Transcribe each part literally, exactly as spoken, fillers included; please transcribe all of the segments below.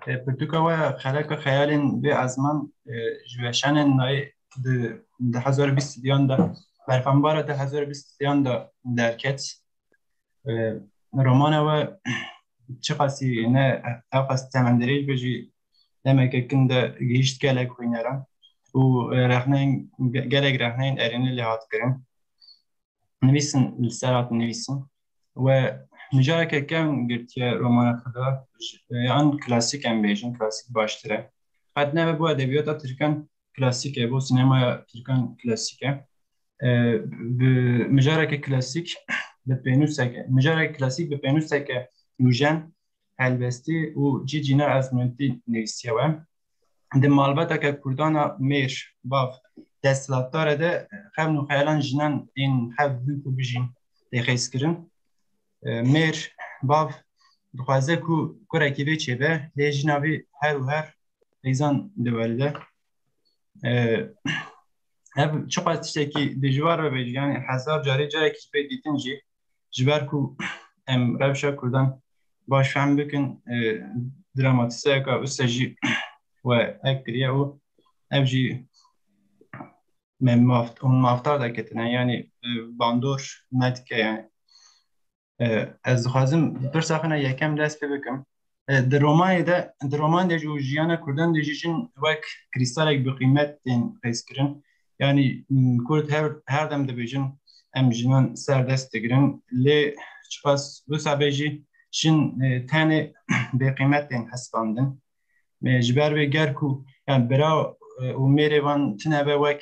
E, pirtûka we Xeleka Xeyalên Bê Ezman, e, ji weşanên nayê di, di hezar û bîst diyan de, berfanbara di hezar û bîst diyan de derket. E, romana we çiqasî ne, ew qas temendirêj be jî demeke kin de gihîşt gelek xwîneran û, e, rexneyên, ge-, gelek rexneyên erênî lê hat kirin. Nivîsin, li ser hat nivîsin. We mijareke kevn girtiye romana xwe de, ji, yan klasîk em bêjin, klasîk baştir e. Qet nebe bo edebiyata tirkan klasîk e, bo sînemaya tirkan klasîk e. E, bi mijareke klasîk, bi pênûseke, mijareke klasîk bi pênûseke nûjen, helbestî û cî cîna ezmûntî nivîsiye we. Di malbateke Kurdana mêr, bav, desthilatdar e de xevn û xeyalan jinan ên hev bûn ku bijîn tê qeyskirin. E, mêr, bav, dixwaze ku kurekî vê çêbe, lê jina vê her û her qeyzan diwelide. E, ev çiqas tiştekî dijwar be, yani hezar carê carekî ji pê dîtin jî, ji ber ku em rewşa Kurdan baş fehm bikin, e, dramatîzeyeka wisa jî we ek kiriye û ev jî me maft-, hûn mafdar de ketine, yani, e, bandor me dike, yani. E, ez dixwazim pirsa xwe ne yekem dest pê bikim. E, di romanê de, di roman de jî û jiyana Kurdan de jî jin wek krîstalek bi qîmet tên qeyskirin. Yani, m, Kurd her, her dem dibêjin, em jinan ser dest digirin. Lê çiqas wisa be jî jin, e, tenê bêqîmet tên hesibandin. E, ji ber vê ger ku, yani, bira, e, û mêrê van tune be wek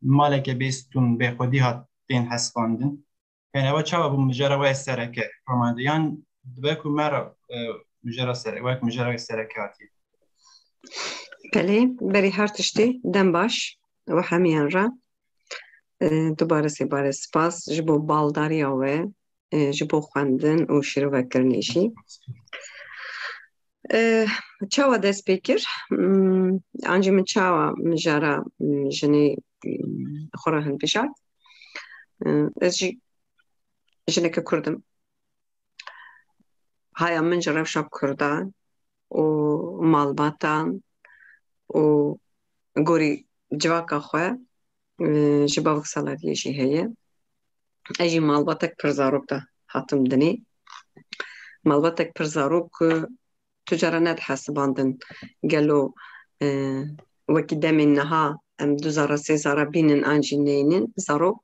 maleke bê stûn, bê xwedî hat tên hesibandin. Yani, ewa çawa bû mijara we sereke roman de? Yan dibe ku me re, e, mijara sere-, wek mijara sereke hatiye? Belê, berî her tiştî dem baş we hemiyan re. E, dubare sê barê spas ji bo baldariya we, e, ji bo xwendin û şîrovekirinê jî. E, çawa dest pê kir? Hmm, ancî min çawa mijara, hmm, jinê, hmm, xwe re hilbijart? E, ez jî jineke Kurd im. Haya min ji rewşa Kurdan û malbatan û gorî civaka xwe, e, ji bavek salariyê jî heye. Ez jî malbatek pir zarok de hatim dinê. Malbatek pir zarok ku tu cara nedihesibandin gelo, e, wekî demên niha em du zara sê zara bînin an jî neynin. Zarok,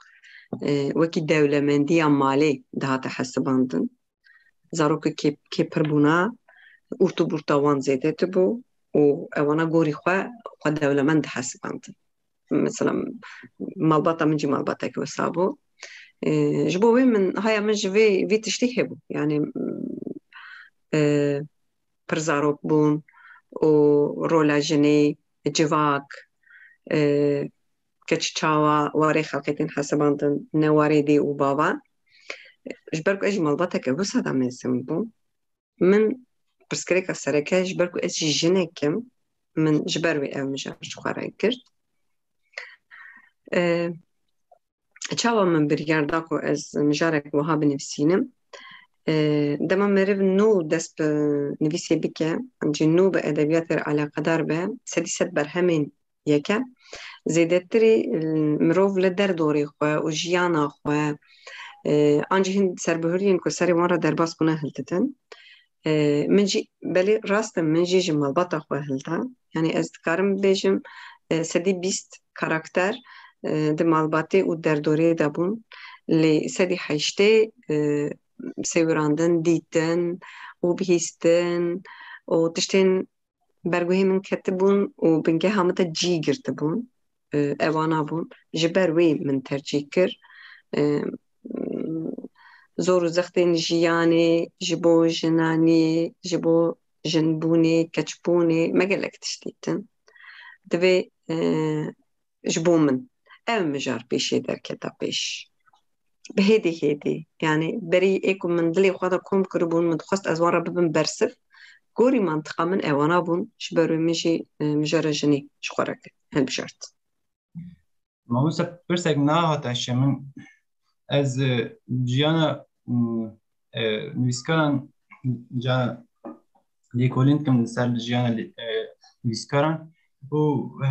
e, wekî dewlemendiya malê dihate hesibandin. Zarokê kê, kê pir bûna, ûrt û burta wan zêde tibû û ewana gorî xwe, xwe dewlemend dihesibandin. Mesela malbata min jî malbateke wisa bû. E, ji bo wê min, haya min ji vê, vê tiştî hebû. Yani, e, pir zarok bûn û rola jinê, civak, e, keç çawa warê xelkê tên hesibandin, ne warê dê û bava. Ji ber ku ez jî malbateke wisa de mezin bûm, min pirsgirêka sereke, ji ber ku ez jî jinek im, min ji ber wê ev mijar ji xwe re girt. E, çawa min biryar da ku ez mijarek wiha binivîsînim? E, dema meriv nû dest bi nivîsê bike, cî nû bi edebiyatê re eleqedar be, sedî sed berhemên yeke, zêdetirî, e, mirov li derdorê xwe û jiyana xwe, e, an jî hin serbihuriyên ku serê wan re derbas bûne hildidin. E, min jî, belê rast e, min jî ji malbata xwe hilda. Yani ez dikarim bibêjim, e, sedî bîst karakter, e, di malbatê û derdorê de bûn. Lê sedî heştê, e, sêwirandin, dîtin û bihîstin û tiştên berguhê min ketibûn û bingeha min de cî girtibûn. E, ewana bûn. Ji ber wê min tercîh kir. E, zor û zextên jiyanê ji bo jinanî, ji bo jinbûnê, keçbûnê, me gelek tişt dîtin. Divê, e, ji bo min ev mijar pêşê derketa pêş. Bi hêdî hêdî, yani berî ê ku min dilê xwe de kom kiribûn, min dixwest ez wan re bibim bersiv. Gorî mantiqa min ewana bûn, ji ber wê min jî, e, mijara jinê ji xwe re hilbijart. Mamoste, pirsek nehate şe min. Ez, e, jiyana, mm, e, nivîskaran ca Lêkolîn dikim li ser jiyana lê-, e, nivîskaran û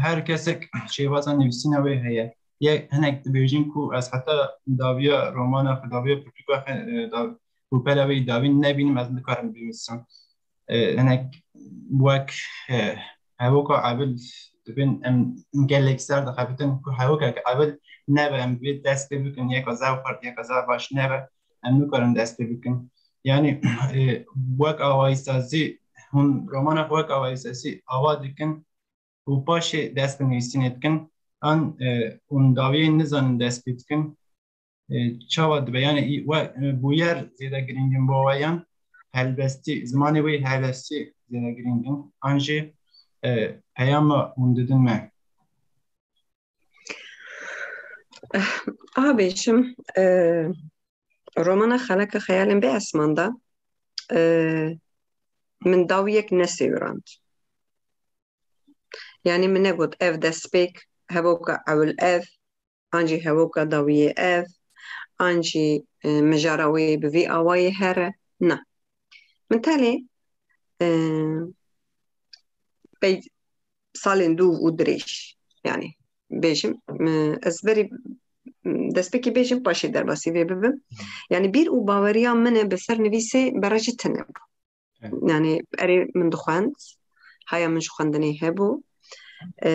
her kesek şêwaza nivîsîna wê heye. Yek hinek dibêjin ku ez heta dawiya romana xwe, dawiya pirtûka xwe, e, da-, rûpela wê yî dawî nebînim, ez nikarim binivîsim. E, hinek wek, e, hevoka Ebil dibin, em gelek ser dixebitin ku hevokek Ebil nebe, em divê dest pê bikin, yeka zaf xurt, yeka zaf baş nebe, em nikarin dest pê bikin. Yanî, e, wek awayîsazî, hûn romana xwe wek awayîsazî ava dikin û paşê dest bi nivîsînê dikin, an, e, hûn dawiyê nizanin dest pê dikin. E, çawa dibe? Yanî, î-, we, e, bûyer zêde girîng in bo we, yan helbestî, zimanê wê helbestî zêde girîng in, an jî, e, peyama hûn didin me? Eh, a bêjim, e, romana Xeleka Xeyalên Bê Esman de, e, min dawiyek nesêwirand. Yanî min negot ev destpêk, hevoka ewil ev, an jî hevoka dawiyê ev, an jî, e, mijara wê bi vî awayê here. Na. Min tenê, e, pey salên dûv û dirêj, yanî bêjim, e, ez berî, m, destpêkê bêjim, paşê derbasî vê bibim. Yanî bîr û baweriya min e bi ser nivîsê berê jî tune bû. Evet. Yanî erê min dixwend, haya min ji xwendinê hebû. E,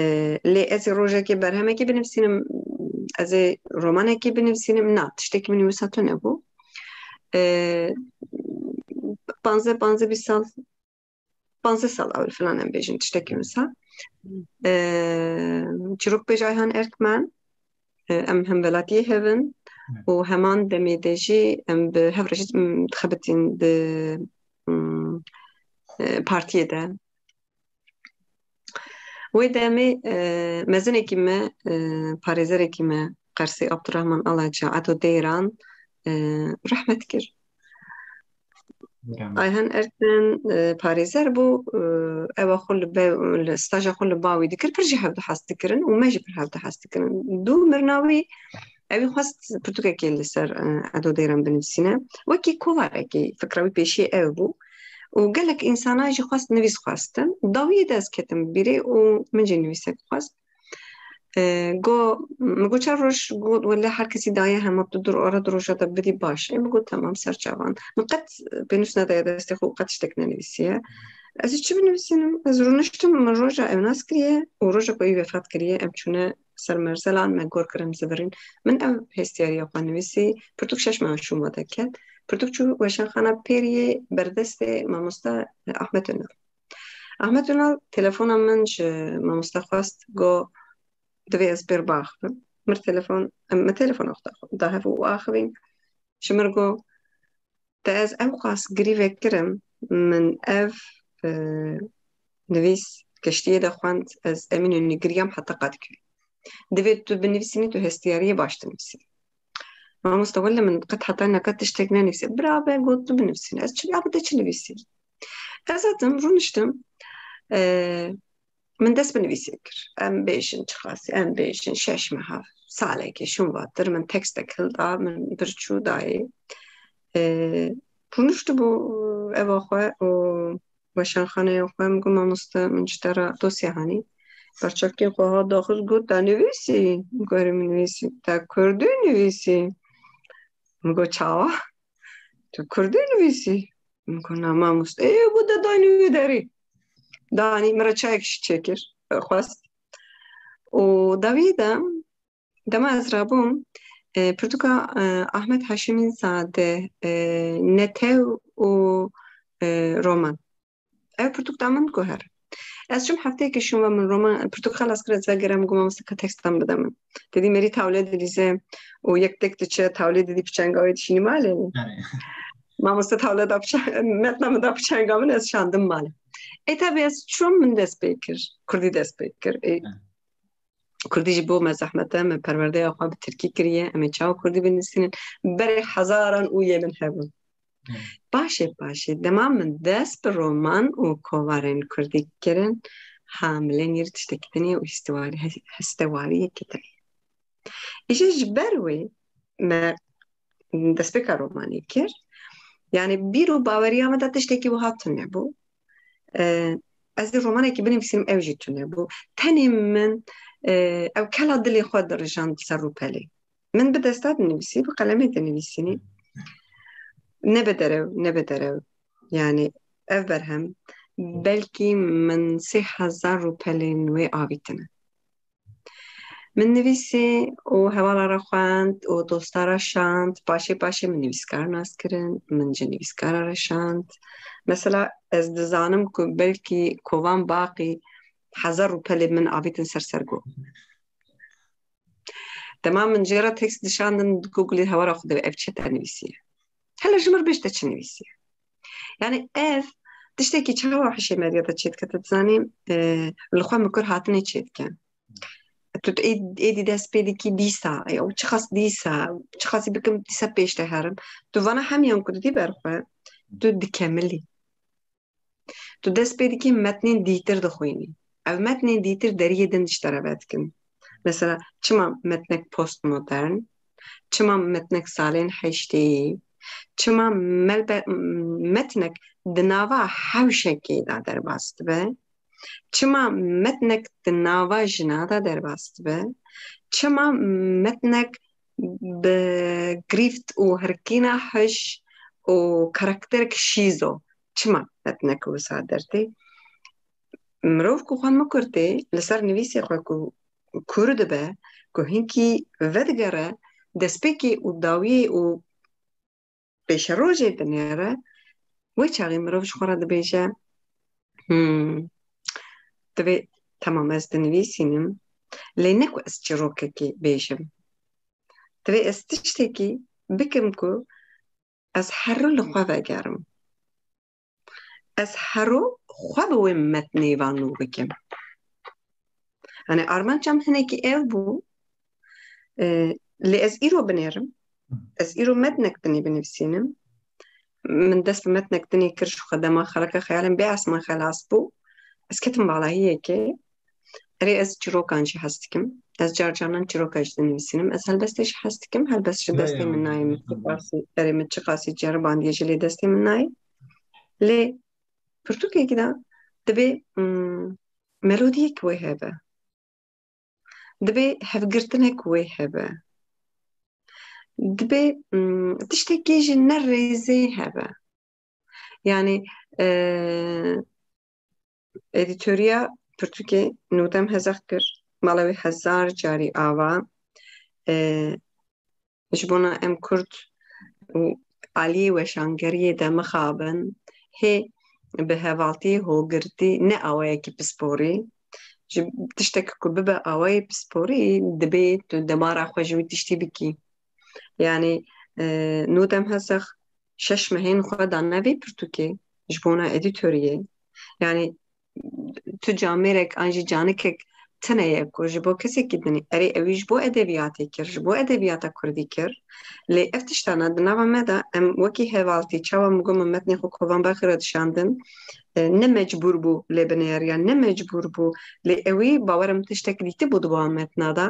lê ez ê rojekê berhemekê binivîsînim, ez ê romanekê binivîsînim, na, tiştekî min wisa tune bû. E, panzdeh, panzdeh, bîst sal, panzdeh sal ewil filan em bêjin tiştekî wisa. E, çîrokbêj Ayhan Erkmen, e, em hemwelatiyê hev in Evet. û heman demê de jî em bi hev re jî, m, dixebitîn di, m, e, partiyê de. Wê demê, e, mezinekî me, e, parêzerekî me, Qersê Abdurrahman Alaca, Edo Deyran, e, rehmet kir. Ayhan Erkmen, e, parêzer bû, e, ewa xwe li be-, li staja xwe li ba wî dikir, pir jî hev dihes dikirin û me jî pir hev dihes dikirin. Dû mirina wî, ewî xwest pirtûkekê li ser, e, Edo Deyran binivîsîne. Wekî kovarekî fikra wî pêşî ew bû û gelek însana jî xwest nivîs xwestin. Dawiyê de ez ketim bîrê û min jî nivîsek xwest. E, go, min got, çar roj, got, wele her kesî daye hema tu dur ara du roja de bidî baş e. Min got, temam, ser çavan. Min qet pênûs nedaye destê xwe û qet tiştek nenivîsiye. Ez ê çi binivîsînim? Ez rûniştim, min roja ew nas kiriye û roja ku wî wefat kiriye, em çûne ser Merzelan, me gor kirin zivirîn. Min ev hestiyariya xwe nivîsî, pirtûk şeş meha şûn we de ket. Pirtûk çû weşanxana Pêriyê berdestê mamoste Ahmet Ünal. Ahmet Ünal telefona min ji mamoste xwest, got, divê ez pêr biaxivim. Mir telefon, em, me telefon axta-, da hev û axivîn. Ji mir got, te ez ewqas girî vekirim, min ev, e, nivîs keştiyê de xwend, ez Emînûnî giriyam heta Kadıköy. Divê tu binivîsînî, tu hestiyariyê baş dinivîsînî. Mamoste, wele min qet heta neka tiştek nenivîse. Bira be got, tu binivîsînî. Ez çi, ya bi te çi nivîsî? Ez hatim, rûniştim. E, min dest bi nivîsê kir. Em bêjin çiqasî, em bêjin şeş meha, salekê şûn vatir, min tekstek hilda, min bir çû dayê. E, rûniştibû eva xwe û weşanxaneya xwe, min got, mamoste, min ji te re dosya hanî. Perçavkên xwe hat daxist, got, te nivîsî? Min got, erê, min nivîsî. Te kurdî nivîsî? Min got, çawa? Tu kurdî nivîsî? Min got, na mamoste. Ê, got, de danî wê derê. Danî, min re çayek jî çêkir, xwest. Û dawiyê de, dema ez rabûm, e, pirtûka, e, Ahmet Haşimîzade, e, Netew û, e, Roman. Ev pirtûk da min ku her. Ez çim hefteyekê şûn ve min roman, pirtûk xelas kir, ez vegerim, got, mamoste, ka tekstan bide min. Te dî merî tawle dilîze û yek tek diçe, tawlê didî piçenga wê dişînî malê. Erê. Mamoste tawle da piçe-, metna min da piçenga min, ez şandim malê. Ê, tabi ez çûm, min dest pê kir, kurdî dest pê kir. Ê, Evet. Kurdî ji bo me zehmet e, me perwerdeya xwe bi tirkî kiriye, em ê çawa kurdî binivîsînin? Berê hezaran û yê min hebûn. Paşê, paşê, dema min dest bi roman û kovarên kurdî kirin, ha, milên yê tiştekî din ye û hîstewarî-, hes-, hestewariyekê tune ye. Îşte ji ber wê me destpêka romanê kir. Yanî bîr û baweriya me de tiştekî wiha tune bû. E, ez ê romanekî binivîsînim, ew jî tune bû. Tenê min, e, ew kela dilê xwe dirijand ser rûpelê. Min bi desta dinivîsî, bi qelemê dinivîsînî. Ne bi derew, ne bi derew. Yani ev berhem belkî min sê hezar rûpelên wê avîtine. Min nivîsî û hevala re xwend û dosta re şand. Paşê paşê min nivîskar nas kirin, min ji nivîskara re şand. Mesela ez dizanim ku belkî Kovan Baqî hezar rûpelê min avîtin ser sergo. Dema min jê re tekst dişandin, Googlê hewara xwe dibe, ev çi te nivîsiye? Hele ji min re bêj te çi nivîsiye? Yani ev tiştekî çawa hişê medyada çêdike, tu dizanî, e, li xwe mikur hatinê çêdike. Tu ê-, êdî dest pê dikî dîsa, ew çiqas dîsa, çiqasî bikim dîsa pêş te herim. Tu vana hemiyan ku didî ber xwe, tu dikemilî. Tu dest pê dikî metnên dîtir dixwînî. Ev metnên dîtir deriyê din ji te re vedikin. Mesela çima metnek postmodern? Çima metnek salên heştêyî? Çima melbe-, metnek di nava hewşekê de derbas dibe? Çima metnek di nava jina de derbas dibe? Çima metnek bi girîft û hirkîna hiş û karakterek şîzo, çima metnek wisa dertê? Mirov ku xwe mikur tê, li ser nivîsê xwe ku kûr dibe, ku hinkî vedigere destpêkê û dawiyê û pêşerojê dinêre, wê çaxê mirov ji xwe re dibêje, Hmm, divê, temam, ez dinivîsînim, lê ne ku ez çîrokekê bêjim. Divê ez tiştekî bikim ku ez herû li xwe vegerim. Ez herû xwe bi wê metnê ve nû bikim. Yani armanca min hinekî ev bû, e, lê ez îro binêrim. Ez îro metnek dinê binivîsînim. Min dest bi metnek dinê kir, ji xwe dema xeleke xeyalên bê esman xelas bû. Ez ketim balahiyekê. Erê, ez çîrokan jî hez dikim. Ez car caran çîroka jî dinivîsînim. Ez helbestê jî hez dikim. Helbest ji destê min nayê. Min çiqasî, erê, min çiqasî ceribandiye jî lê destê min nayê. Lê pirtûkekî de divê, mm, melodiyek wê hebe. Divê hevgirtinek wê hebe. Divê, mm, tiştekî ji ne rêzê hebe. Yani, e, edîtoriya pirtûkê Nûdem Hezex kir, mala wî hezar carî ava. E, ji bona em Kurd û aliyê weşangeriyê de mixabin, hê bi hevaltî, holgirtî, ne awayekî pisporî. Ji tiştek ku bibe awayê pisporî, dibê tu debara xwe ji wî tiştî bikî. Yani, e, Nûdem Hezex şeş mehên xwe dane vê pirtûkê ji bona edîtoriyê. Yani tu camêrek an jî canikek tune ye ku ji bo kesekî dinê. Erê, ewî ji bo edebiyatê kir, ji bo edebiyata kurdî kir. Lê ev tiştana di nava me de em wekî hevaltî, çawa min got, min metnê xwe Kovan Baxî re dişandin, e, ne mecbûr bû lê binêriya, ne mecbûr bû. Lê ewî, bawerim, tiştek dîtibû di wan metna de.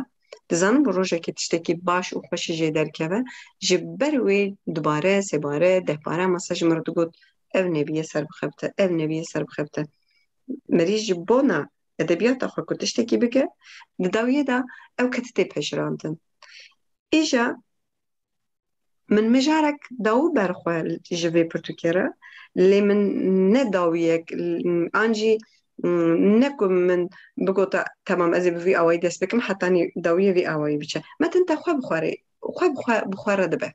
Dizanim bi rojekê tiştekî baş û xweş jê derkeve. Ji ber wê dubare, sêbare, dehbare masa ji min re digot, ev nebîye serbixebite, ev nebîye serbixebite. Merî ji bona edebiyata xwe ku tiştekî bike, di dawiyê de ew ketitê pejirandin. Îja min mijarek dawî berxwe ji vê pirtûkê re, lê min ne dawiyek, an jî, mm, ne ku min bigota, temam, ez ê bi vî awayî dest bikim, hetanî dawiyê vî awayî biçe. Metin te xwe bi xwe re, xwe bi xwe, bi xwe re dibe.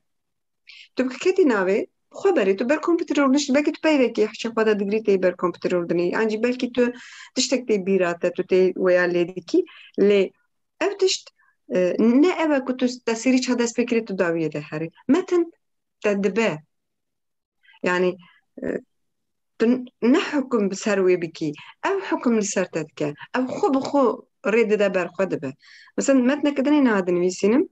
Tu bi ketî navê, bi xwe berê, tu ber kompûterê rûniştî, belkî tu peyvekê hişê xwe de digirî tê ber kompûterê rûdinî, an jî belkî tu tiştek tê bîra te, tu tê weya lê dikî, lê ev tişt, e, ne ev e ku tu te sêrî ça dest pê kirê tu dawiyê de herî. Metin te dibe. Yani, e, tu ne hukum bi ser wê bikî. Ew hukum li ser te dike. Ew xwe bi xwe rê dide ber xwe dibe. Mesela metneke dinê niha dinivîsînim.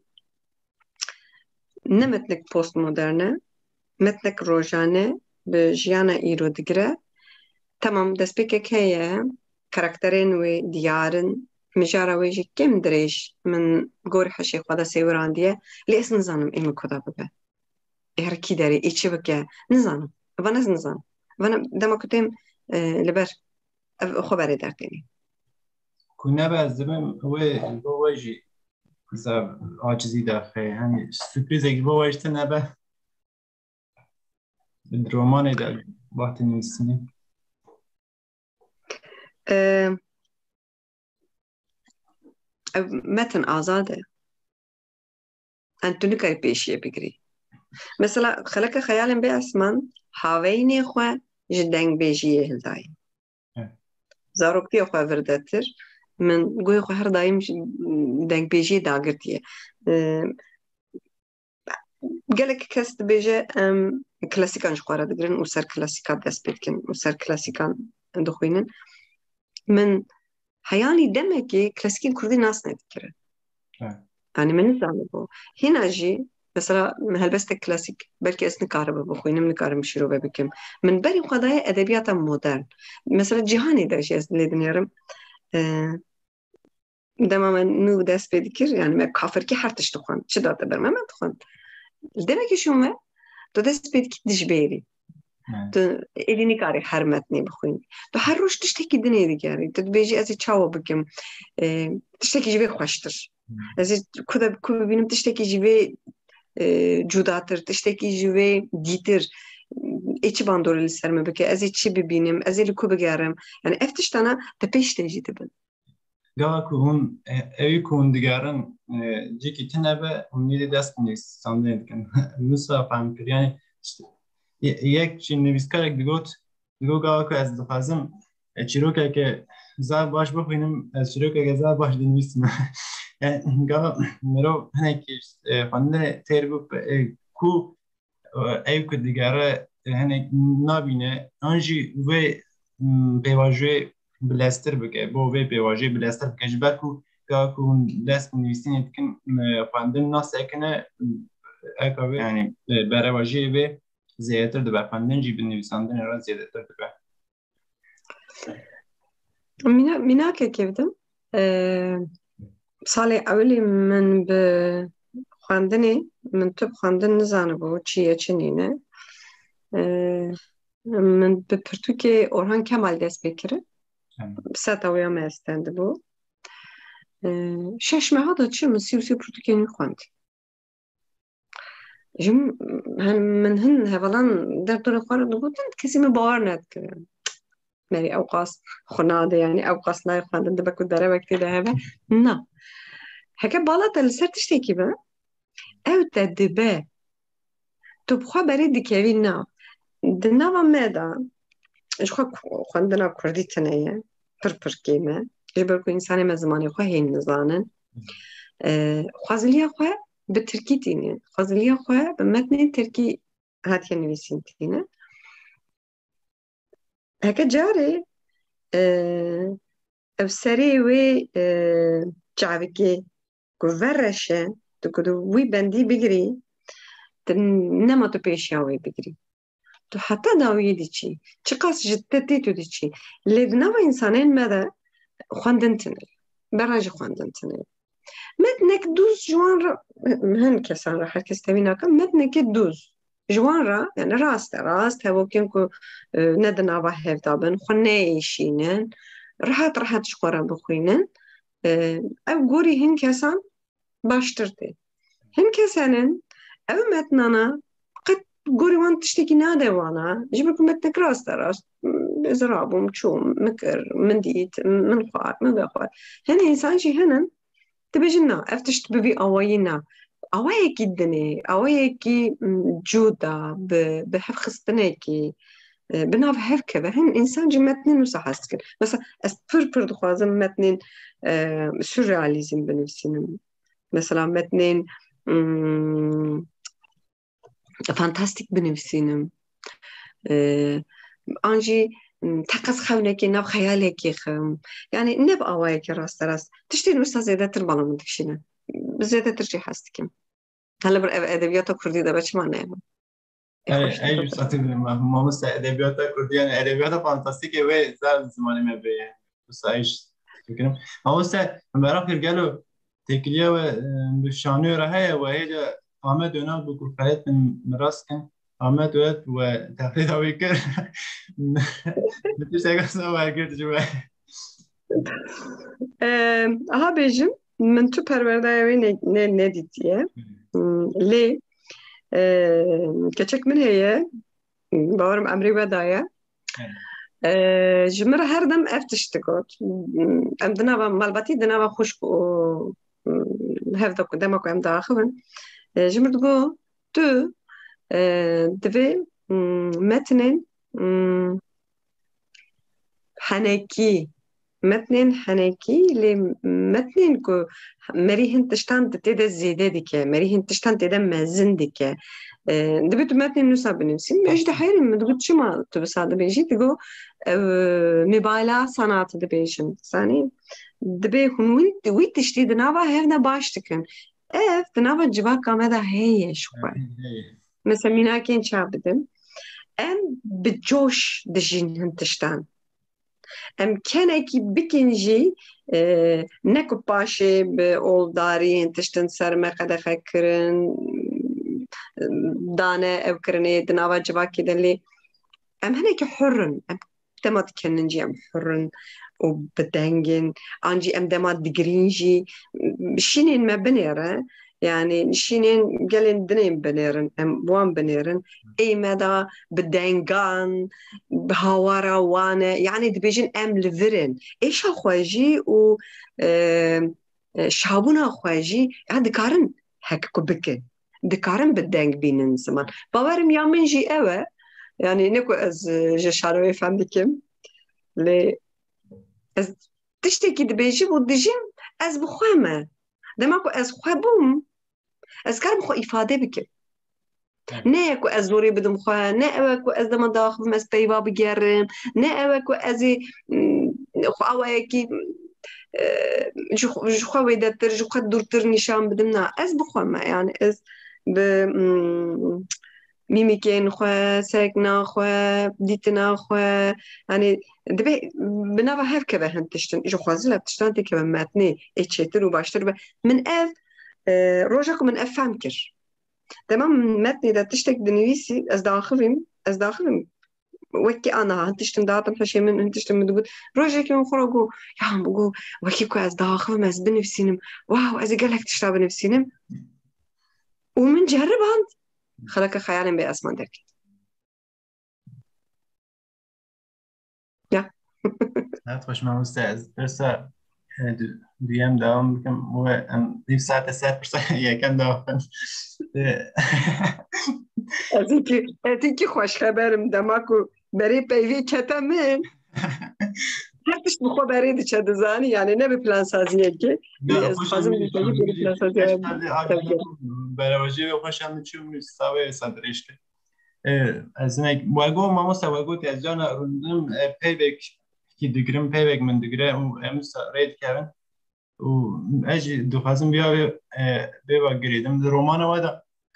Ne metnek postmodern e. Metnek rojane bi jiyana îro digire. Temam, destpêkek heye, karakterên wê diyar in, mijara wê jî kêm dirêj min gor hişê xwe de sêwirandiye, lê ez nizanim ê min ku da bibe. Ê her kî derê, ê çi bike, nizanim. Vana ez nizanim. Vana dema ku têm, e, li ber ev xwe berê dertênî. Ku nebe ez dibim wê ji bo we jî zaf acizî derxê. Hani sürprizek ji bo we jî tune be. Di romanê de wextê nivîsînê. E, ev metin azad e. Em tu nikarî pêşiyê bigirî. Mesela xeleke xeyalên bê esman haveynê xwe ji dengbêjiyê hildayî. Evet. Zaroktiya xwe virdetir, min guhê xwe her daîm ji dengbêjiyê dagirtiye. E, gelek kes dibêje em klasîkan ji xwe re digirin û ser klasîka dest pê dikin û ser klasîkan dixwînin. Min heyanî demekê klasîkên kurdî nas nedikirin. Evet. Yanî min nizanibû. Hîna jî mesela min helbestek klasîk belkî ez nikaribim bixwînim, nikarim şîrove bikim. Min berî xwe daye edebiyata modern. Mesela cîhanê de jî ez lê dinêrim. E, dema me nû dest pê dikir, yani me kafirkî her tişt dixwend. Çi da te ber me, me dixwend. Li demekî şûn me, tu dest pê dikî dijbêrî. Evet. Tu êdî nikarî her metnê bixwînî. Tu her roj tiştekî dinê digerî. Tu dibêjî ez ê çawa bikim? E, tiştekî ji vê xweştir. Hmm. Ez ê ku de ku bibînim tiştekî ji vê e, cudatir, tiştekî ji vê dîtir. Ê çi bandorê li ser min bike? Ez ê çi bibînim? Ez ê li ku bigerim? Yani ev tiştana te pêş de jî dibin. Gava ku hûn, e, ewî ku hûn digerin, e, cîkî tune be, hûn nîrê dest nivîsandinê dikin. Wisa fehm kir. Yani işte, ye-, yek jî nivîskarek digot, digot gava ku ez dixwazim, e, çîrokeke zaf baş bixwînim, ez çîrokeke zaf baş dinivîsim. Yani gava mirov hinekî, e, xwendinê têr bû, e, ku ew ku digere, e, hinek nabîne, an jî vê, m, pêvajoyê bileztir bike, bo vê pêvajoyê bileztir bike, ji ber ku ka ku hûn dest bi nivîsînê dikin, m, xwendin nas sekine, m, eka vê, yani, e, berevajiyê vê zêdetir dibe, xwendin jî bi nivîsandinê re zêdetir dibe. Mîna-, mînakekê bidim. Ee, salê ewilî min bi xwendinê, min tu bi xwendin nizanibû çi ye, çi nîne. Ee, min bi pirtûkê Orhan Kemal dest pê kirin. Tamam. Seta wê ya me estendibû. Ee, şeş meha da çi min sî û sî pirtûkê nû xwend. Ji min, hen, min hin hevalan derdorê xwe re digotin, kesî min bawer nedikir. Merî ew qas xwe nade, yani ew qas nayê xwendin, dibe ku derewek tê de hebe. Na. Heke bala te li ser tiştekî be, ew te dibe. Tu bi xwe berê dikevî na. Di nava me de, ji xwe ku-, xwendina kurdî tune ye, pir pir kêm e. Ji ber ku însanê me zimanê xwe hîn nizanin. E, xweziliya xwe bi tirkî tîne. Xweziliya xwe bi metnên tirkî hatiye nivîsîn tîne. Heke carê, e, ev serê wê, e, çavikê ku vereşe, tu ku tu wî bendî bigirî, tu nema tu pêşiya wê bigirî. Tu heta dawiyê diçî. Çiqas ji te tê tu diçî. Lê di nava însanên me de xwendin tune. Bera jî xwendin tune. Metnek dûz ji wan re, hin kesan re, her kes tevî nake, metneke dûz ji wan re, yani raste rast, hevokên ku, e, ne di nava hev de bin, xwe neêşînin, rehet rehet ji xwe re bixwînin. E, ew gorî hin kesan baştir tê. Hin kesanin ew metnana qet gorî wan tiştekî nade wana, ji ber ku metnek raste rast, ez rabûm, çûm, min kir, min dît, min xwar, min vexwar. Hin însan jî hinin, dibêjin na, ev tişt bi vî awayî na. Awayekî dinê, awayekî, m, cuda, bi, bi hevxistinekî, e, bi nav hev keve. Hin însan jî metnên wisa hez dikin. Mesela, ez pir pir dixwazim metnên, e, surrealîzm binivîsînim. Mesela, metnên, mm, fantastîk binivîsînim. E, an jî, mm, teqez xewnekê nav xeyalekê xim. Yani, ne bi awayekî rasterast. Tiştên wisa zêdetir bala min dikişîne. Zêdetir jî hez dikim. Hele bir ev edebiyata kurdî de be çima ne? Erê, ez jî satî bilim. Mamoste, edebiyata kurdî, yani edebiyata fantastîkê wê zaf zimanê me bê, yani. Wisa ez jî fikirim. Mamoste, merak kir gelo têkiliya we, e, bi şanoyê re heye, we hêca Amed Önal bû ku xeyet min miras kin. Ahmet Wet we teqlîda wî kir. Min tişteka wisa wergirt ji we. Aha bêjim, min tu perwerdaya wê ne, ne, nedîtiye. Hmm, lê, e, keçek min heye, bawerim emrê we daye. E, ji min re her dem ev tişt digot. Em di nava, malbatî di nava xwişk û, mm, hev de ku dema ku em diaxivin, e, ji min digot, tu, e, divê, mm, metnên, mm, henekî, metnên henekî, lê metnên ku merî hin tiştan di tê de zêde dike, merî hin tiştan tê de mezin dike. E, dibê tu metnên nûsa binivîsî. Ez jî diheyrim, min digot, çima tu wisa dibêjî? Digot, ew, e, mubalaxa sanatî dibêjin. Zanî, dibê hûn wî, wî tiştî di nava hev de baş dikin. Ev di nava civaka me de heye ji xwe. Heye. Mesela mînakên çav bidim. Em bi coş dijîn hin tiştan. Em kenekî bikin jî, e, ne ku paşê bi oldariyên tiştin ser me qedexe kirin, dane ew kirinê di nava civakê de lê em hinekî hur in. Em dema dikenin jî em hur in û bi deng in. An jî em dema digirîn jî şînên me binêre. Yani şînên gelên dinên binêrin, em wan binêrin. Ê me de bi dengan, bi hawara wan e. Yani dibêjin em li vir in. Êşa xwe jî û, e, e, şabûna xwe jî ya dikarin hek ku bikin. Dikarin bi deng bînin ziman. Bawerim ya min jî ew e. Yani ne ku ez, e, ji şaroyê fem dikim. Lê ez tiştekî dibêjim û dijim, ez bi xwe me. Dema ku ez xwe bûm, ez karim xwe îfade bikim. Evet. Ne ku ez zorê bidim xwe, ne ew e ku ez dema diaxivim ez peyva bigerim, ne ew e ku ez ê, mm, xwe awayekî, e, ji xwe, ji xwe wêdetir, ji xwe dûrtir nîşan bidim. Na, ez bi xwe me, yani ez bi, mm, mîmîkên xwe, sekna xwe, dîtina xwe, yani dibe bi nava hev keve hin tiştin. Ji xwezî le tiştan têkeve metnê ê çêtir û baştir be. Min ev, e, roja ku min ev fehm kir. Dema min metnê de tiştek dinivîsî, ez diaxivîm, ez diaxivim. Wekî aniha hin tiştin dihatin hişê min, hin tiştin min digot. Rojekê min xwe re got, ya min got, wekî ku ez diaxivim, ez binivîsînim. Wow, ez ê gelek tişta binivîsînim. Û min ceriband, xeleke xeyalên bê esman derket. Ya. Saet xweş mamoste, ez pirsa, e, du-, duyem devam bikim. We em nîv saete ser pirsa yekem devam bikin. E, Ez ê ki, ez ê ki xweşxeber im, dema ku berê peyvê kete min. Her tişt bi xwe berê diçe, dizanî, yani ne bi plansaziyekê. Ya, lê ez xweş dixwazim em bi peyvê berê plansaziya. Berevajiyê wê xweş em çûm, savê êsa dirêj kir. E, ez hinek, we got, mamoste, we got, ez cana rundim, e, peyvek ki digirim, peyvek min digire û em wisa rê dikevin. Û ez jî dixwazim vêya vê, e, vê ve girêdim. Di romana we de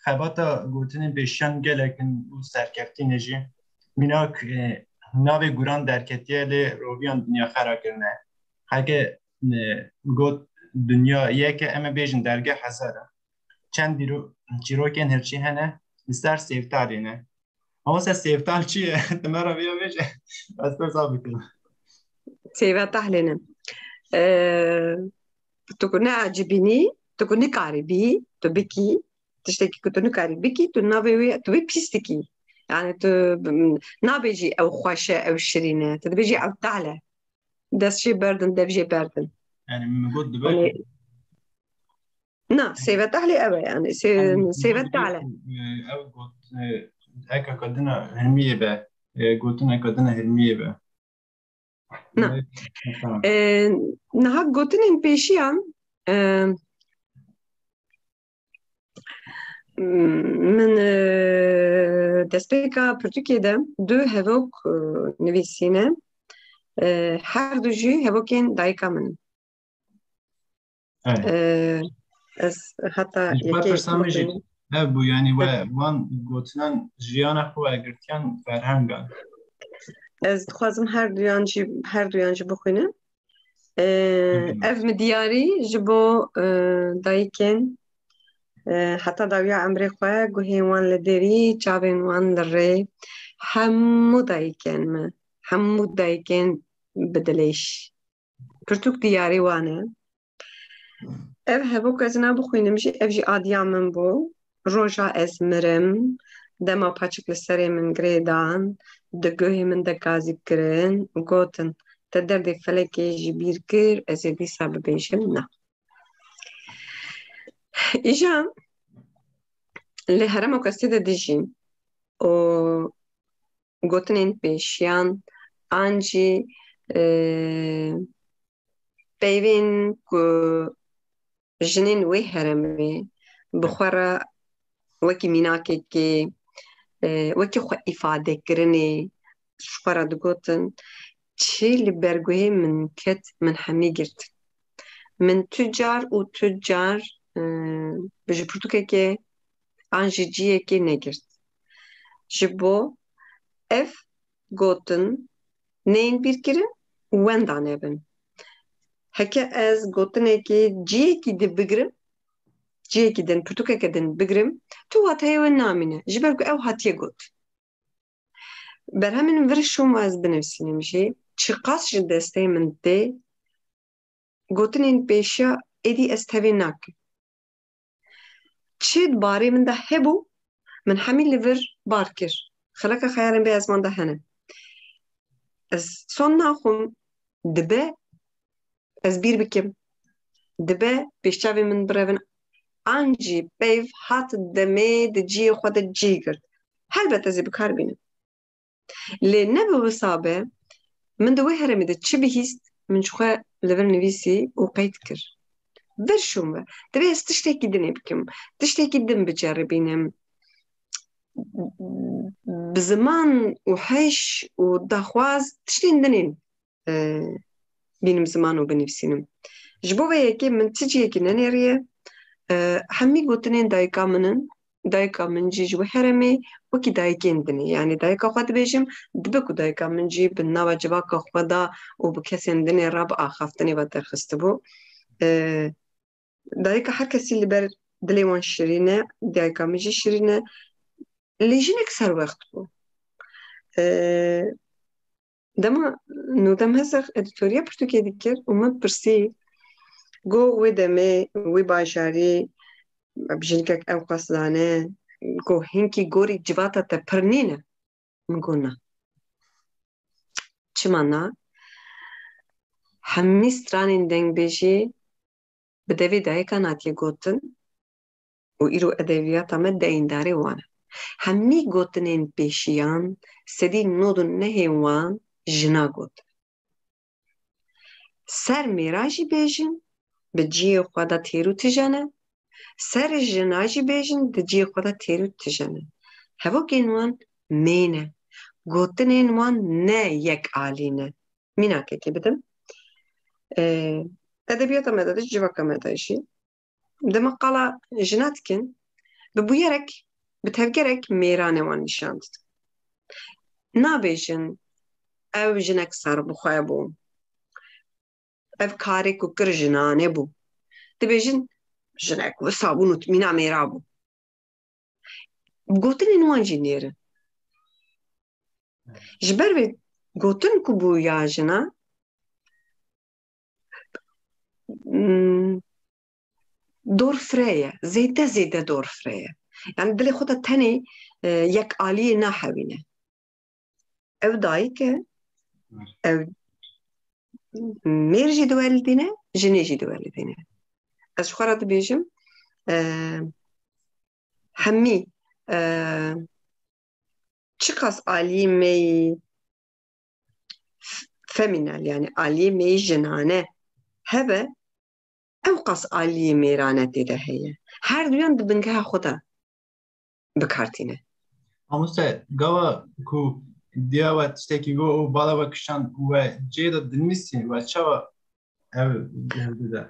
xebata gotinên pêşiyan gelek in û serkeftî ne jî. Mînak, e, navê guran derketiye, lê roviyan dinya xera kirine. Heke, e, got dinya yek e, em ê bêjin dergeh hezar e. Çend dîro-, çîrokên hirçî hene, li ser sêvtalê ne. Ama sen sêvtal çi ye? Tu me re vêya bêje. Ez pirsa bikim. Sêvetahlê ne. Ee, tu ku neecibînî, tu ku nikarî bî, tu bikî, tiştekî ku tu nikarî bikî, tu navê wê, tu wê pîs dikî. Yani tu, mm, nabêjî ew xweş e, ew şirîn e. Tu dibêjî ew tahl e. Dest jê berdin, dev jê berdin. Yani min got dibe. Yani, na, sêvetahlê ew e yani. Sê-, yani, sêvetahle. E, ew got, e, eka kadina hirmiyê be. E, gotin eka dina hirmiyê be. Na. E, tamam. E, niha gotinên pêşiyan, e, min, e, destpêka pirtûkê de du hevok, e, nivîsîne. E, her du jî hevokên dayika min in. Evet. E, ez heta ji xwe yekê pirsa min jî bixwînim. Ev bû, yani we van gotinan jiyana xwe girtiyan ferhengan. Ez dixwazim her duyan jî, her duyan jî bixwînim. E, hı hı. Ev min diyarî ji bo, e, dayikên, E, heta dawiya emrê xwe guhên wan li derî, çavên wan li rê. Hemû dayikên me, hemû dayikên bi dilêş. Pirtûk diyarî wan e. Ev hevok ez nabixwînim jî, ev jî adiya min bû. Roja ez mirim, dema paçik li serê min girê dan, di guhê min de gazî kirin û gotin, te derdê felekê ji bîr kir, ez ê dîsa bibêjim na. Îja li herêma ku ez tê de dijîm û gotinên pêşiyan an jî, e, peyvên ku jinên wê herêmê bi xwe re wekî mînakekê, e, wekî xwe îfadekirinê ji xwe re digotin, çi li ber guhê min ket, min hemî girt. Min tu car û tu car, e, ji pirtûkekê an ji ciyekê negirt. Ji bo ev gotin neyên bîrkirin û wenda nebin. Heke ez gotinekê ciyekî din bigirim, ciyekî din, pirtûkeke din bigirim, tu wateyê wê namîne, ji ber ku ew hatiye got. Berhemên vir şûm ez binivîsînim jî, çiqas ji destê min tê, gotinên pêşiya êdî ez tevê nakim. Çi di barê min de hebû, min hemî li vir bar kir. Xeleka xeyalên bê ez wan de hene. Ez son naxwim, dibe ez bîr bikim. Dibe pêşçavê min birevin. An jî peyv hat demê di cihê xwe de cih girt. Helbet ez ê bi kar bînim. Lê ne bi wisa be, min di wê herêmê de çi bihîst, min ji xwe li vir nivîsî û qeyd kir. Vir şûm ve. Divê ez tiştekî dinê bikim. Tiştekî din biceribînim. Bi ziman û heş û daxwaz tiştên din ên, e, bînim ziman û binivîsînim. Ji bo vê yekê min ti cihekî nenêriye. E, hemî gotinên dayika min in. Dayika min jî ji wê herêmê wekî dayikên din e. Yanî dayika xwe dibêjim, dibe ku dayika min jî bi nava civaka xwe de û bi kesên din ê re bi axaftinê ve derxistibû. E, dayika her kesî li ber dilê wan şirîn e, dayika min jî şirîn e. Lê jinek serwext bû. E, dema Nûdem Hesex editoriya pirtûkê dikir û min pirsî, got, wê demê, wê bajarî, jinikek ew qas zane, got, hinkî gorî civata te pir nîne? Min got, na. Çima na? Hemî stranên dengbêjî bi devê dayikan hatiye gotin û îro edebiyata me deyîndarê wan e. Hemî gotinên pêşiyan, sedî nod û nehê wan jina gotin. Ser mêra jî bêjin, bi cihê xwe de têr û tije ne. Ser jina jî bêjin, di cihê xwe de têr û tije ne. Hevokên wan mêne. Gotinên wan ne yek alî ne. Mînakekê bidim. Ee, edebiyata me de, di civaka me de jî, dema qala jina dikin, bi bûyerek, bi tevgerek mêranê wan nîşan didin. Nabêjin, ew jinek serbixwe bû. Ev karê ku kir jinane bû. Dibêjin, jinek wisa bûn û mîna mêra bû. Gotinên wan jî nêr in. Ji ber vê gotin ku bû ya jina, mm, dorfirê ye, zêde zêde dorfirê ye. Yani dilê xwe de tenê, e, yek aliyê nahewîne. Ew dayik e, ew mêr jî diwelidîne, jinê jî diwelidîne. Ez ji xwe re dibêjim, e, hemî, e, çiqas aliyê me yî f-, femînal, yani aliyê me yî jinane hebe, ew qas aliyê mêrane tê de heye. Her duyan di bingeha xwe de bi kar tîne. Mamoste, gava ku diya we tiştekî got û bala we kişand û we cê de dinivîsî, we çawa ev, ev dide?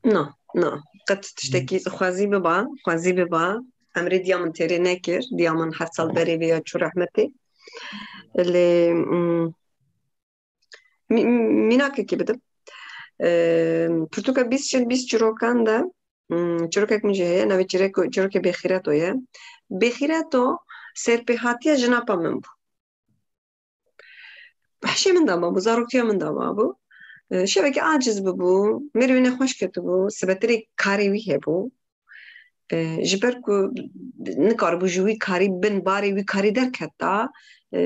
Na, na. Qet tiştekî xwezî biba, xwezî biba. Emrê diya min têrê nekir. Diya min heft sal berê vê ya çû rehmetê. Lê, mm, mî-, mînakekê bidim. Ee, pirtûka bîst çil bîst çîrokan de Hmm, çîrokek min jî heye, navê çîrek-, çîrokê Bêxîreto ye. Bêxîreto serpêhatiya jinapa min bû. Hişê min de mabû, zaroktiya min de mabû. E, şevekê aciz bibû, mêrê wî nexweş ketibû, sibetirê karê wî hebû. E, ji ber ku nikaribû ji wî karî bin, barê wî karî derketa, e,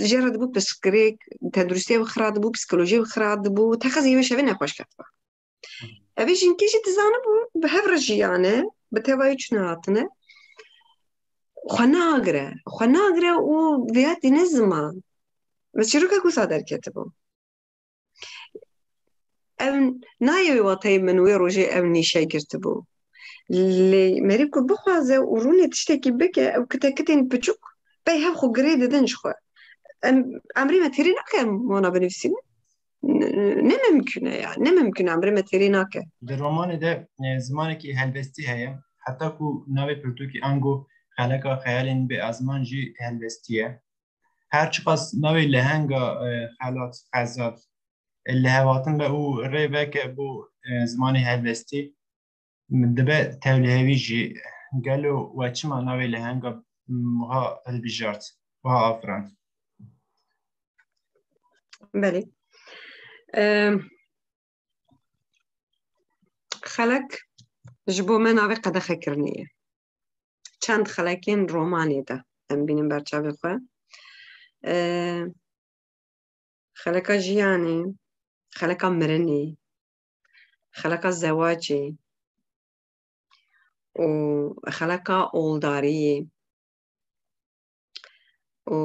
jê re dibû pirsgirêk, tenduristiya wî xira dibû, psîkolojiyê wî xira dibû, texezî wê şevê nexweş ketiba. Ev ê jinkê jî dizanibû, bi hev re jiyane, bi tevayî çûne hatine. Xwe nagire, xwe nagire û vêya tîne ziman. Min çîrokek wisa derketibû. Ev nayê wê wateyê min wê rojê ev nîşe girtibû. Lê merî ku bixwaze û rûnê tiştekî bike, ew kitekitên piçûk pey hev xwe girê didin ji xwe. Em, emrê me têrê nake em wana binivîsînin. Ne, ne mimkun e ya. Ne mimkun e, emrê me têrê nake. Di romanê de, e, zimanekî helbestî heye. Heta ku navê pirtûkî ango xeleka xeyalên bê ezman jî helbestî ye. Her çiqas navê lehenga, e, xelat, xezal, e, lihevhatin be û rê veke bo, e, zimanê helbestî, dibe tevlihevî jî. Gelo we çima navê lehenga, m, wiha hilbijart, wiha afirand? Belê. Em, Xelek ji bo me navê qedexekirinê ye. Çend xelekên romanê de em bînin ber çavê xwe. Ee, xeleka jiyanê, xeleka mirinê, xeleka zewacê û xeleka oldariyê û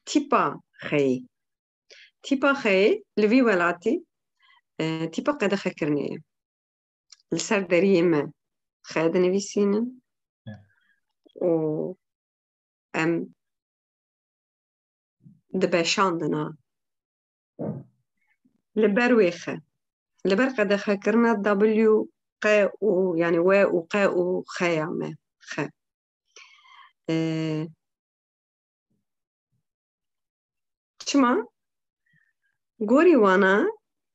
tîpa xeyê. Tîpa xeyê li vî welatî, e, tîpa qedexekirinê ye. Li ser deriyê me xe dinivîsînin û em dibeşandina. Li ber wê xe. Li ber qedexekirina W, Q û, yani W û Q û xeya me. Xe. Ee, çima? Gorî wana,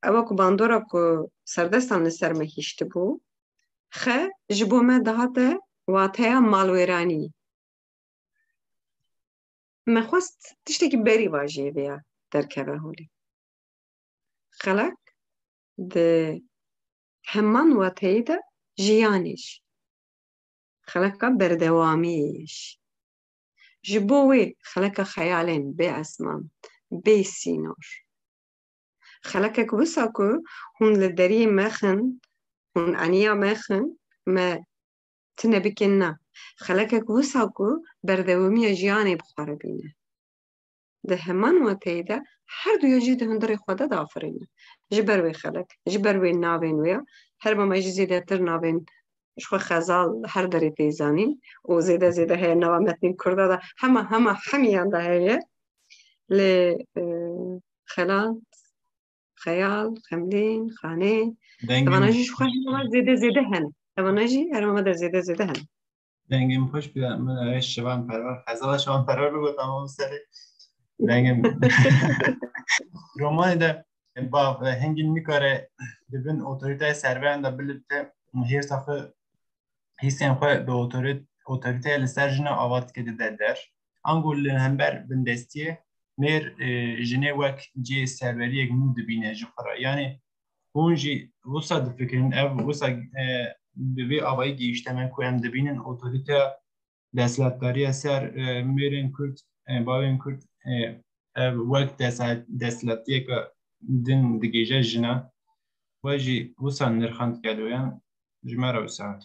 ewa ku bandora ku serdestan li ser me hiştibû, xe ji bo me dihate wateya malwêranî. Me xwest tiştekî berî va jê vêya derkeve holê. Xelek di heman wateyî de jiyanê jî. Xeleka berdewamiyê jî. Ji bo wê xeleka xeyalên bê esman, bê sînor. Xelekek wisa ku hûn li deriyê mexin, hûn eniya mexin, me tune bikin na. Xelekek wisa ku berdewamiya jiyanê bi xwe re bîne. Di heman wateyê de her duya jî di hundirê xwe de diafirîne. Ji ber wê xelek, ji ber wê navên wê ya, herma me jî zêdetir navên ji xwe xezal her derê tê zanîn û zêde zêde heye nava metnên kurda de hema, hema hemiyan de heye. Lê, e, xelat, xeyal, xemlîn, xanê. Dengê Evana min jî ji xwe hema zêde zêde hene. Evana jî herma me de zêde zêde hene. Dengê min xweş bûye, min ev şivan perwer, xezala şivan perwer bigot, ama bu serê dengê min. Romanê de bav, e, hingî nikare di bin otorîteya serveyan de bilipte, hêrsa xwe, hîsên xwe bi otorit-, otorîteyê li ser jina ava dike dide der. Ango li hember bindestiyê mêr, e, jinê wek cihê serweriyek nû dibîne ji xwe re. Yanî hûn jî wisa difikirin, ev wisa, e, bi vê avayî gihîşte me ku em dibînin otorîteya desthilatdariya ser, e, mêrên Kurd, e, bavên Kurd, e, ev wek desa-, desthilatiyeke din digihîje jina. We jî wisa nirxand kerdibû, yan ji me re wisa hat?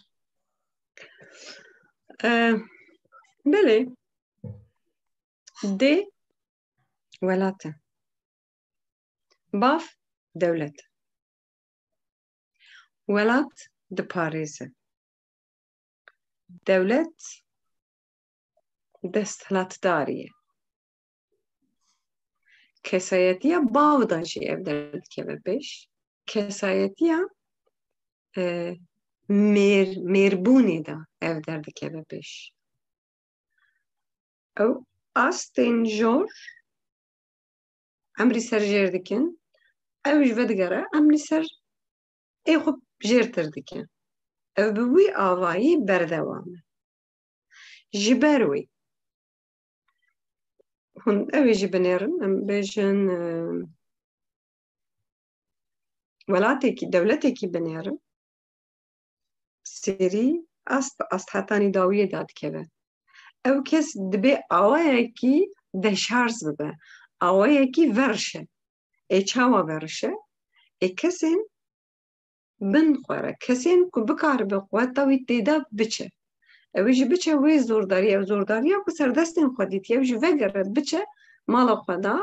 E, belê. Dê welat e. Bav dewlet e. Welat diparêze. Dewlet desthilatdarî ye. Kesayetiya bav de jî ev derdikeve pêş. Kesayetiya, e, mêr-, mêrbûnê de ev derdikeve pêş. Ew astên jor em lî ser jêr dikin, ew ji vedigere, em lî ser ê xwe jêrtir dikin. Ev bi wî avayî berdewam e. Ji ber wî, hûn ew ê jî binêrin, em bêjin, e, welatekî, dewletekî binêrin, serî ast bi ast hetanî dawiyê dadikeve. Ew kes dibê awayekî deşarz bibe, awayekî veriş e. Ê çawa veriş e? Ê kesên bin xwe re, kesên ku bikaribe quweta wî têda biçe. Ew ê jî biçe wê zordariyê, ew zordariya ku ser destên xwe dîtiye, ew jî vegere biçe mala xwe de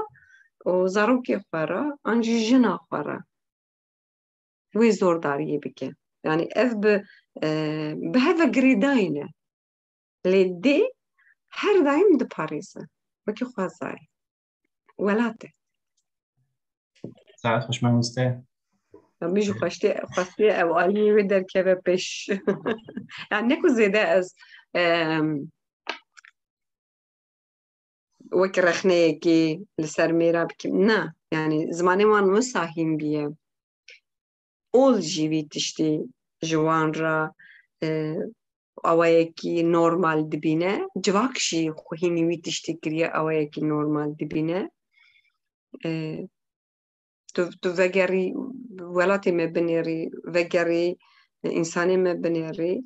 û zarokê xwe re, an jî jina xwe re wê zordariyê bike. Yanî ev bi, e, bi hev ve girêdayî ne. Lê dê her daîm diparêze. Wekî xwezayê. Welat e. Saet xweş mamoste. Ya min jî xweştê, xwestiye ew aliyê wê derkeve pêş. Yani ne ku zêde ez, em, wek rexneyekî li ser mêra bikim. Na, yani zimanê wan wisa hîn bûye. Ol jî vî tiştî ji wan re, e, awayekî normal dibîne. Civak jî xwe hînî wî tiştî kiriye, awayekî normal dibîne. E, tu, tu vegerî welatê me binêrî, vegerî, e, însanê me binêrî.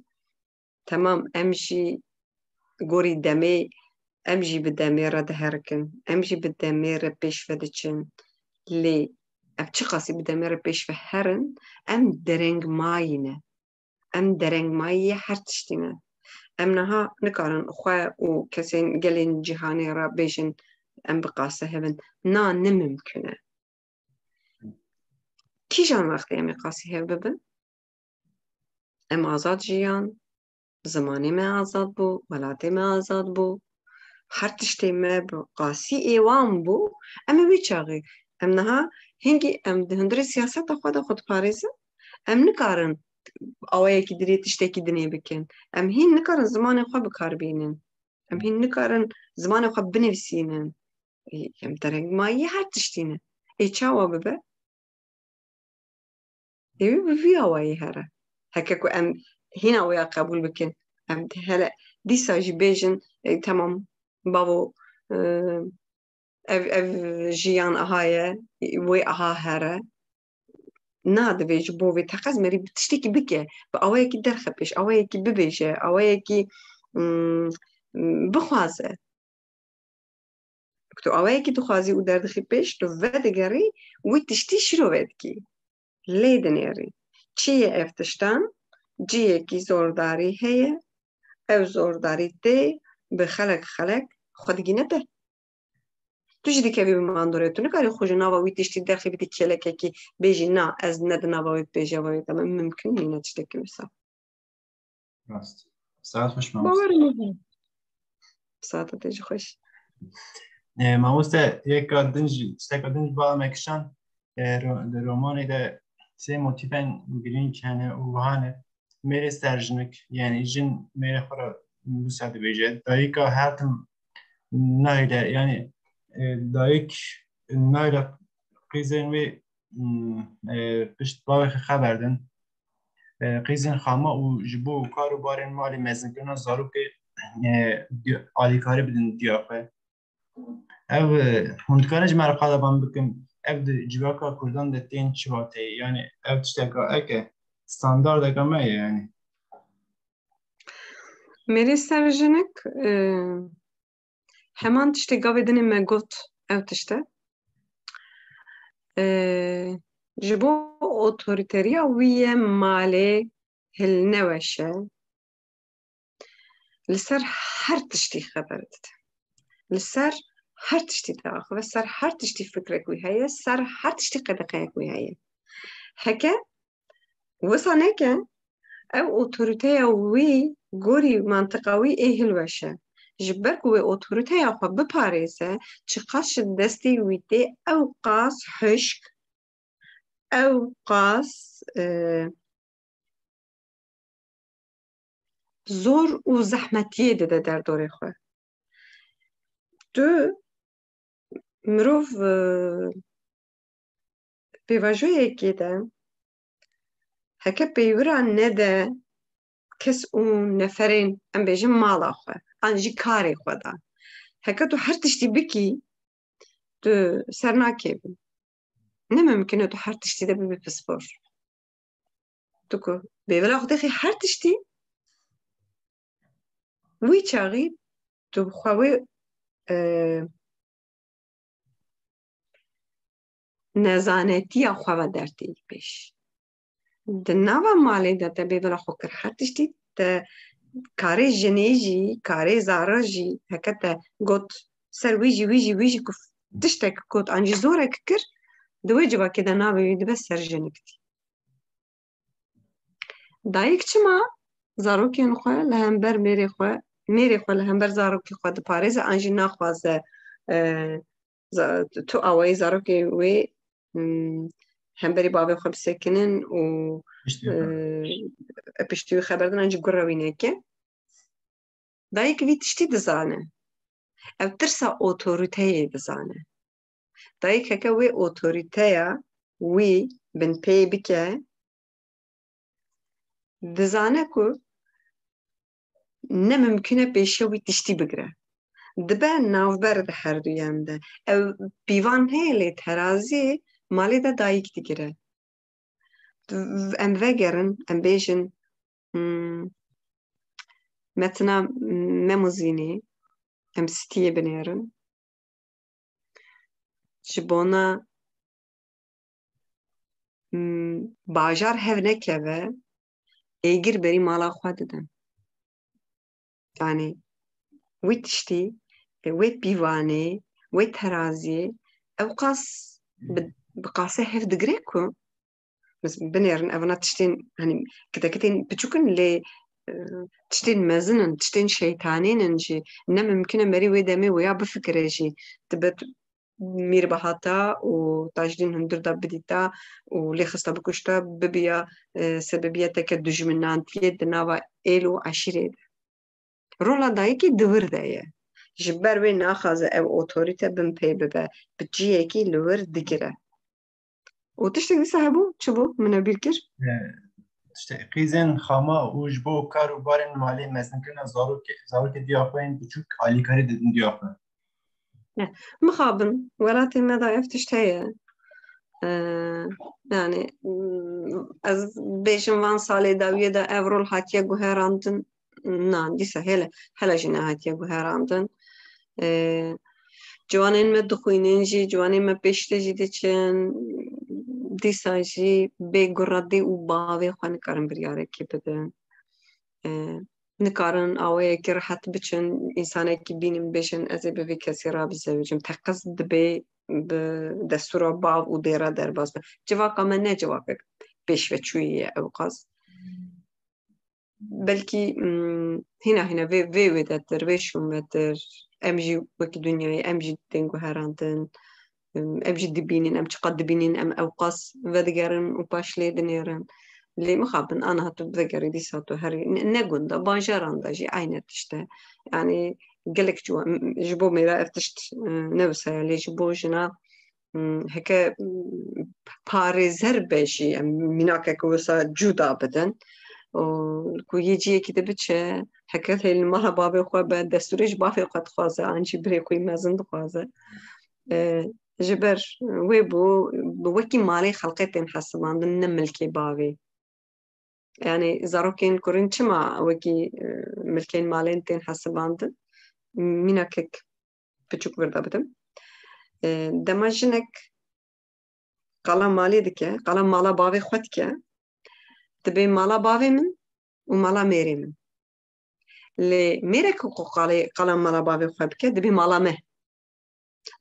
Temam, em jî gorî demê, em jî bi demê re diherikin, em jî bi demê re pêş ve diçin. Lê em çiqasî bi demê re pêş ve herin, em derengmayî ne. Em derengmayî yê her tiştî ne. Em niha nikarin xwe û kesên gelên cîhanê re bêjin, em bi qase hev in. Na, ne mimkun e. Kîjan wextê em ê qasî hev bibin? Em azad jiyan, zimanê me azad bû, welatê me azad bû. Her tiştê me bi qasî ê wan bû. Em ê wî çaxê, em niha hingî em di hundirê siyaseta xwe de xwe diparêzin. Em nikarin awayekî dinê tiştekî dinê bikin. Em hîn nikarin zimanê xwe bi kar bînin. Em hîn nikarin zimanê xwe binivîsînin. Ê, em derengmayî her tiştî ne. Ê çawa bibe? Ê wî bi vî awayî here. Heke ku em hîna wê ya qebûl bikin, em hele dîsa jî bêjin, ê, temam, bavo, e, ev, ev jiyan aha ye, wê aha here. Na, divê ji bo vê teqez merî bi tiştekî bike, bi awayekî derxe pêş, awayekî bibêje, awayekî, mm, bixwaze. Tu awayekî dixwazî û derdixî pêş, tu vedigerî wî tiştî şîrove dikî. Lê dinêrî. Çi ye ev tiştan? Cihekî zordarî heye. Ew zordarî tê bi xelek xelek xwe digîne te. Tu jî dikevî bi mandorê. Tu nikarî xwe ji nava wî tiştî derxî bidî kêlekekî bêjî, na, ez ne di nava wê dibêje, va wê, temam, mimkun nîne tiştekî wisa. Rast. Saet xweş mamoste. Bawer nîne. Saeta te jî xweş. E, mamoste, yeka din jî, tişteka din jî bala me kişand. E, ro-, di romanê de sê motîfên girîng hene û wiha ne. Mêrê serjinik, yani jin mêrê xwe re wisa dibêje. Dayika her tim nayê de, yani, e, dayik nayê de qîzên wê, mm, e, pişt bavê xwe xeber din. E, qîzên xama û ji bo kar û barên malê mezinkirina zarokê, e, di-, alîkarî bidin diya xwe. Ev, e, hûn dikarin ji me re qala van bikin, ev di civaka Kurdan de tên çi vateyê? Yani ev tişteka eke standardeka me ye yani. Mêrê serjinik, e, heman tiştê gavê dinê me got, ev tişt e. E, ji bo otorîteriya wî ye malê hilneweşe. Li ser her tiştî xeber dide. Li ser her tiştî diaxive, ser her tiştî fikrek wî heye, ser her tiştî qedeqeyek wî heye. Heke wisa neke, ew otorîteya wî gorî mantiqa wî ê hilweş e. Ji ber ku wê otorîteya xwe biparêze, çiqas ji destê wî tê, ew qas hişk, ew qas, e, zor û zehmetiyê dide derdorê xwe. Tu mirov, e, pêvajoyekê de heke pêwira nede kes û neferên, em bêjin, mala xwe an jî karê xwe de. Heke tu her tiştî bikî, tu ser nakevî. Ne mimkin e tu her tiştî de bibî pispor. Tu ku bêvila xwe dixî her tiştî, wî çaxî tu xwe wê, e, nezanetiya xwe ve dertî pêş. Di nava malê de te bêvila xwe kir her tiştî, te karê jinê jî, karê zara jî, heke te got ser wî jî, wî jî, wî jî ku tiştek got an jî zorek kir, di wê civakê de navê wî dibe ser jinik dî. Dayik çima zarokên xwe li hember mêrê xwe, mêrê xwe li hember zarokê xwe diparêze an jî naxwaze, e, za-, tu awayî zarokê wê, hmm, hemberî bavê xwe bisekinin û, Piştî e, xwe. Piştî wî xeber din an jî gure wî neke. Dayik vî tiştî dizane. Ev tirsa otorîteyê dizane. Dayik heke wê otorîteya wî binpê bike, dizane ku ne mimkun e pêşiya wî tiştî bigire. Dibe navber di her duyan de. Ew pîvan heye lê teraziyê malê de dayik digire. Em vegerin, em bêjin, hmm, metina Mem û Zînê, em stiyê binêrin. Ji bona, mm, bajar hev nekeve, êgir berî mala xwe didin. Yanî wî tiştî, wê pîvanê, wê teraziyê, ew qas bi, bi qasê hev digire ku, mes-, binêrin, evana tiştên, hani, kitekitên piçûk in, lê, e, tiştên mezin in, tiştên şeytanîn in jî. Ne mimkin e merî wê demê wêya bifikire jî. Dibe tu-, Mîr bihata û Tajdîn hundir da bidîta û lê xista bikuşta, bibiya, e, sebebiya teke dijminantiyê di nava êl û eşîrê de. Rola dayikê di wir de ye. Ji ber wê naxwaze ew otorîte bin pê bibe, bi ciyekî li wir digire. Û tiştek dîsa hebû, çi bû? Min nebîr kir. E, tiştek, qîzên xama û ji bo kar û barên malê mezinkirina zarokê, zarokê diya xwe yên biçûk alîkarî didin diya xwe. Ne. Mixabin, welatê me de ev tişt heye. E, yani, mm, ez bêjim van salê dawiyê de ev rol hatiye guherandin. Na, dîsa hele, hele jî nehatiye guherandin. E, ciwanên me dixwînin jî, ciwanên me pêştê jî diçin. Dîsa jî bê gura dê û bavê xwe nikarin biryarekî bidin. E, nikarin awayekî rehet biçin, însanekî bînin bêjin, ez ê bi vî kesî re bizewicim. Teqez dibê bi destûra bav û dê re derbas be. Civaka me ne civakek pêşveçûyî ye ewqas. Belkî, mm, hîna hîna vê, vê wêdetir, vê şûnvetir. Em jî wekî dinyayê, em jî tên guherandin. Em, em jî dibînin, em çiqas dibînin, em ewqas vedigerin û paş lê dinêrin. Lê mixabin, aniha tu vegerî, dîsa tu herî ne, ne gund e, bajaran de jî eyne tişt e. Yanî gelek ciwan, ji bo mêra ev tişt, e, ne wisa ye, lê ji bo jina, m, heke, m, parêzer be jî, em mînakeke wisa cuda bidin. Û ku yê ciyekî de biçe, heke hê li mala bavê xwe be, destûrê ji bavê xwe dixwaze, an jî birê xwe yî mezin dixwaze. E, ji ber wê bû, bi wekî malê xelqê tên hesibandin, ne milkê bavê. Yani zarokên kurîn çima wekî, e, milkên malên tên hesibandin? Mînakek piçûk vir de bidim. E, dema jinek qala malê dike, qala mala bavê xwe dike, dibê mala bavê min û mala mêrê min. Lê mêrek ku qalê, qala mala bavê xwe bike, dibê mala me.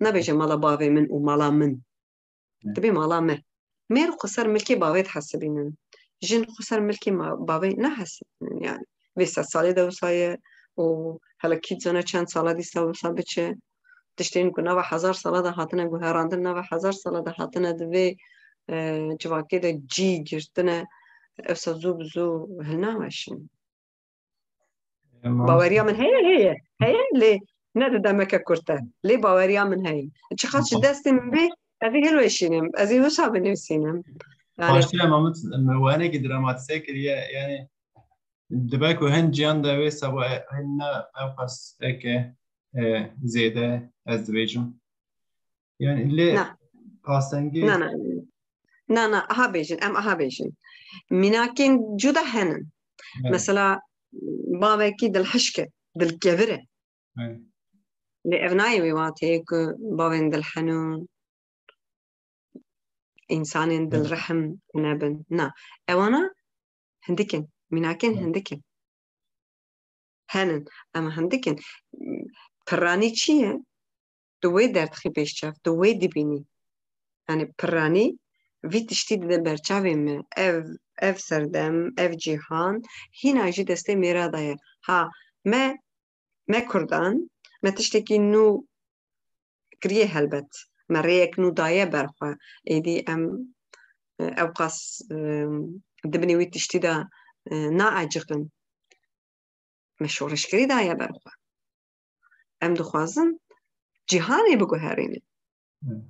Nabêje mala bavê min û mala min. Ne. Dibê mala me. Mêr xwe ser milkê bavê dihesibînin. Jin xwe ser milkê ma-, bavê nehesibînin yani. Vê sed salê de wisa ye û hele kî dizane çend sala dîsa wisa biçe. Tiştên ku nava hezar sala de hatine guherandin, nava hezar sala de hatine di vê, e, civakê de cî girtine. Ewsa zû bi zû hilnaweşin. Baweriya min heye, heye, heye, lê ne di demeke kurt e. Lê baweriya min heye. Çiqas ji destê min bê, ez ê hilweşînim, ez ê wisa binivîsînim. Yani, Paştî Mamut, me wenekî dramatîze kiriye, yani, Dibe ku hin ciyan de wê seba hin ne ew qas eke, e, zêde ez dibêjim. Yani lê Na. Astengê Na, na. Na, na, aha bêjin, em aha bêjin. Mînakên cuda henin. Evet. Mesela bavekî dilhişk e, dilkevir e. Evet. Lê ev nayê wê wateyê ku bavên dilhenûn, însanên Evet. dilrehim nebin. Na. Ewana hindik in. Mînakên Evet. hindik in. Henin. Em hindik in. Piranî çi ye? Tu wê derdixî pêş çav, tu wê dibînî. Yani piranî vî tiştî dide ber çavê me. Ev, ev serdem, ev cîhan hîna jî destê mêra de ye. Ha, me, me Kurdan, me tiştekî nû kiriye helbet. Me rêyek nû daye ber xwe. Êdî em, e, ew qas, e, di binê wî tiştî de, e, naeciqin. Me şoreşgerî daye ber xwe. Em dixwazin cîhanê biguherînin. Hmm.